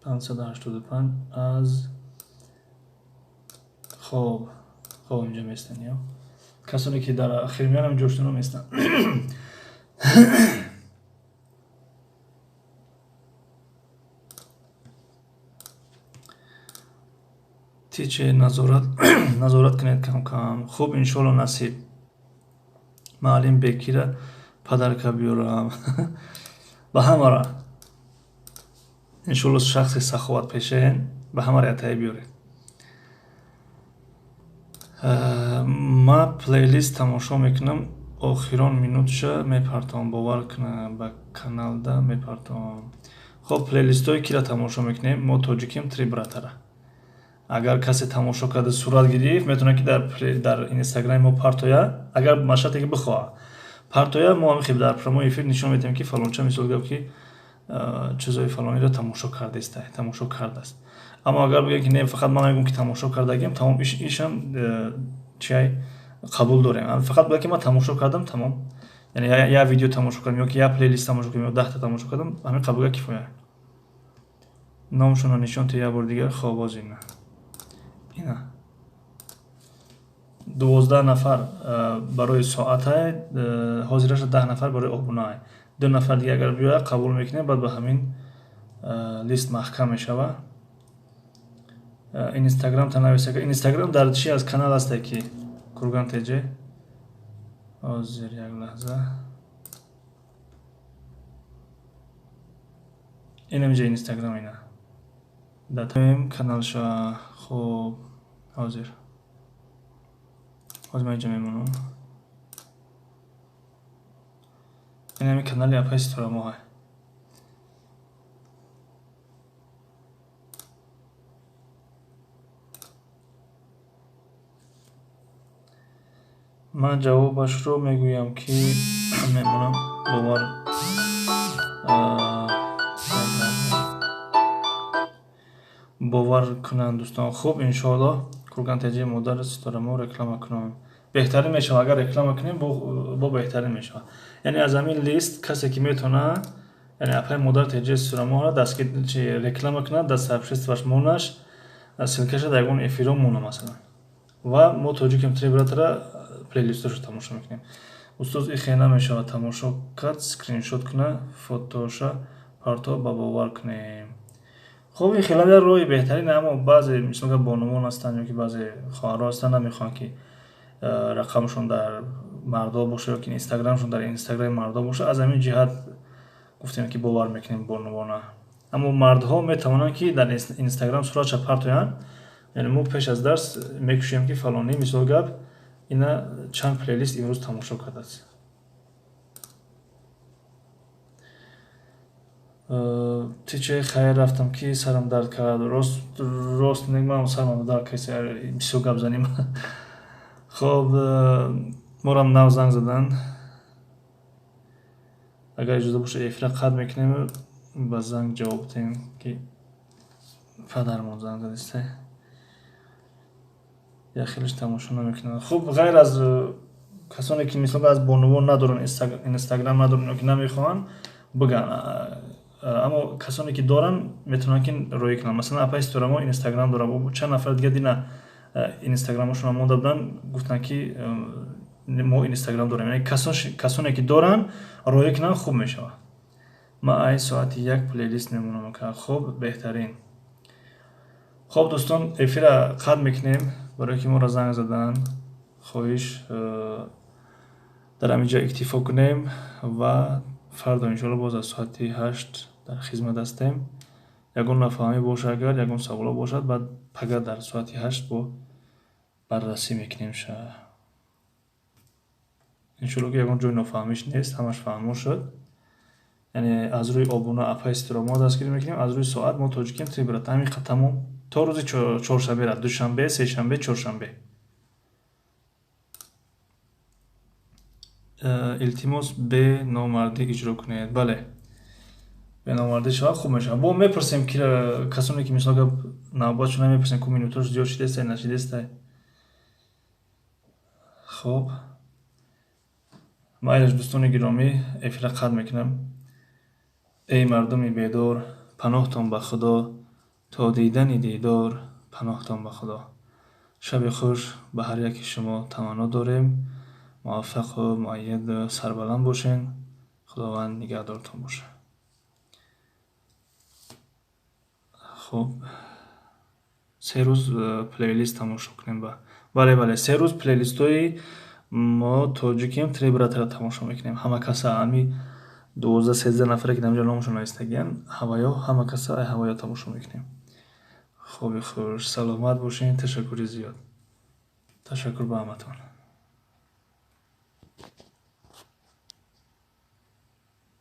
585 аз хоб, хоб инҷа местан, ё касоне ки дар ахир меоянд, ҷоштуно местан. Тиче назорат кунед кам-кам. Хуб, иншоалло насиб. Маълим Бекира падарка биёрам. Ба ҳамара. Иншоалло шахси саховатпешаен, ба ҳамара ятае биёред. Ма плейлист тамошо мекунам, охирон минутша мепартом, бовар кунам, ба каналда мепартом. Хоб, плейлистҳои кира тамошо мекунем? Мо тоҷиким три братара. Агар касе тамошо карда сурат гирифт, метавонад ки дар инстаграми мо партоя, агар машате ки бихоҳад партоя, мо ҳамин хел дар прямой эфир нишон медиҳем, ки фалонча, мисол гап, ки чизои фалониро тамошо кардааст, тамошо кардааст. Аммо агар бигӯем, ки не, фақат ман мегӯям, ки тамошо кардагим, тамом, ишам чиай қабул дорем. Фақат бигӯям, ки ман тамошо кардам, тамом. Яъне як видео тамошо кардам, ё ки як плейлист тамошо кардам, ё 10 та тамошо кардам, ҳамин қабулга кифоя. Номшонро нишон те як бор дигар. Хоб, боз ина. Ина. 12 нафар барои соатай, ҳозираша 10 нафар барои обунаай. 2 нафар дига агар биёяд, қабул мекунем, баъд ба ҳамин лист маҳкам мешавад. Инстаграм танависа. Инстаграм дар чи аз канал ҳасте ки Курган теҷе? Ҳозир як лаҳза. Инамиҷа Инстаграм ина. Дар каналша. Хоб, ҳозир. Ҳозир ман инҷа мемонам. Инами канали апай Ситорамоҳ. Ман ҷавобашро мегӯям, ки мемонам, бовар кунанд дӯстон. Хуб, иншоалло Курган теҷи модар Ситорамо реклама кунам. Беҳтарин мешавад, агар реклама кунем, бо беҳтарин мешавад. Яъне аз ҳамин лист касе ки метавонад, яъне апай модар теҷи Ситорамоҳро дастгир реклама кунад, дар сообществоаш монаш, ссылкаша дар ягон эфиро мона, масалан. Ва мо тоҷикем три братара плейлистошо тамошо мекунем. Устоз, ихе намешавад тамошо кард, скриншот куна, фотоша парто, ба бовар кунем. Хуб, ин хеле роҳи беҳтарин, аммо баъзе, мисол, бонувон ҳастанд ё ки баъзе хоҳарҳо ҳастанд, намехоҳанд, ки рақамшон дар мардо боша ё ки инстаграмшон дар инстаграми мардо боша. Аз ҳамин ҷиҳат гуфтем, ки бовар мекунем бонувона. Аммо мардҳо метавонанд, ки дар инстаграм суратша партоянд. Яъне мо пеш аз дарс мекушем, ки фалонӣ, мисол гап, ина чанд плейлист имрӯз тамошо кардааст. Тиче хайр, рафтам, ки сарам дард кард. Рост ман сарам дард кард, бисёр гап занем. Хоб, морам нав занг задан. Агар иҷоза боша, эфира қатъ мекунем, ба занг ҷавоб диҳем, ки падармон занг задиста. Як хелеш тамошо намекунанд. Хуб, ғайр аз касоне ки, мисол, аз бонувон надоранд, инстаграм надоранд ё ки намехоҳанд, бигӯянд. Аммо касоне ки доранд, метавонанд ки роӣ кунанд. Масалан, апаи Ситорамо Инстаграм дорад, чанд нафар дига дина Инстаграмошонро монда буданд, гуфтанд ки мо Инстаграм дорем. Яъне касоне ки доранд, роӣ кунанд, хуб мешавад. Ман ай соати 1 плейлист мемонам. Хуб, беҳтарин. Хоб, дӯстон, эфира қатъ мекунем, барое ки моро занг задан. Хоҳиш, дар ҳамин ҷо иктифо кунем ва фардо, иншоалло, боз аз соати 8 дар хизмат ҳастем. Ягон нафаҳмӣ боша, агар ягон саволо бошад, баъд пага дар соати 8 бо баррасӣ мекунем ша. Иншоалло, ки ягон ҷои нофаҳмиш нест, ҳамаш фаҳмо шуд. Яъне аз рӯи обуна апаи Ситора мо дастгирӣ мекунем, аз рӯи соат мо тоҷикем три брата. Ҳамин тамом, то рӯзи чоршанбера, душанбе, сешанбе, чоршанбе. Илтимос, бе номардӣ иҷро кунед. Бале, беномардӣ шавад, хуб мешавад. Бо мепурсем ки касоне ки, мисол гап, навбатшона мепурсем, ку минутош зиёд шидестай, нашидестай. Хоб, майлаш, дӯстони гиромӣ, эфира қатъ мекунам. Эй мардуми бедор, паноҳтон ба Худо, то дидани дидор, паноҳтон ба Худо. Шаби хуш ба ҳар яки шумо таманно дорем. Муваффақу муайяду сарбаланд бошен. Худованд нигаҳдортон бошад. Хуб, 3 рӯз плейлист тамошо кунем. Ба бале, бале, 3 рӯз плейлистҳои мо тоҷикем три братара тамошо мекунем. Ҳама каса, ҳами 12, 13 нафаре ки дар инҷо номашон навистагиянд, ҳаваё, ҳама каса ай ҳаваё тамошо мекунем. Хоби хуш, саломат бошен. Ташаккури зиёд, ташаккур ба ҳаматон.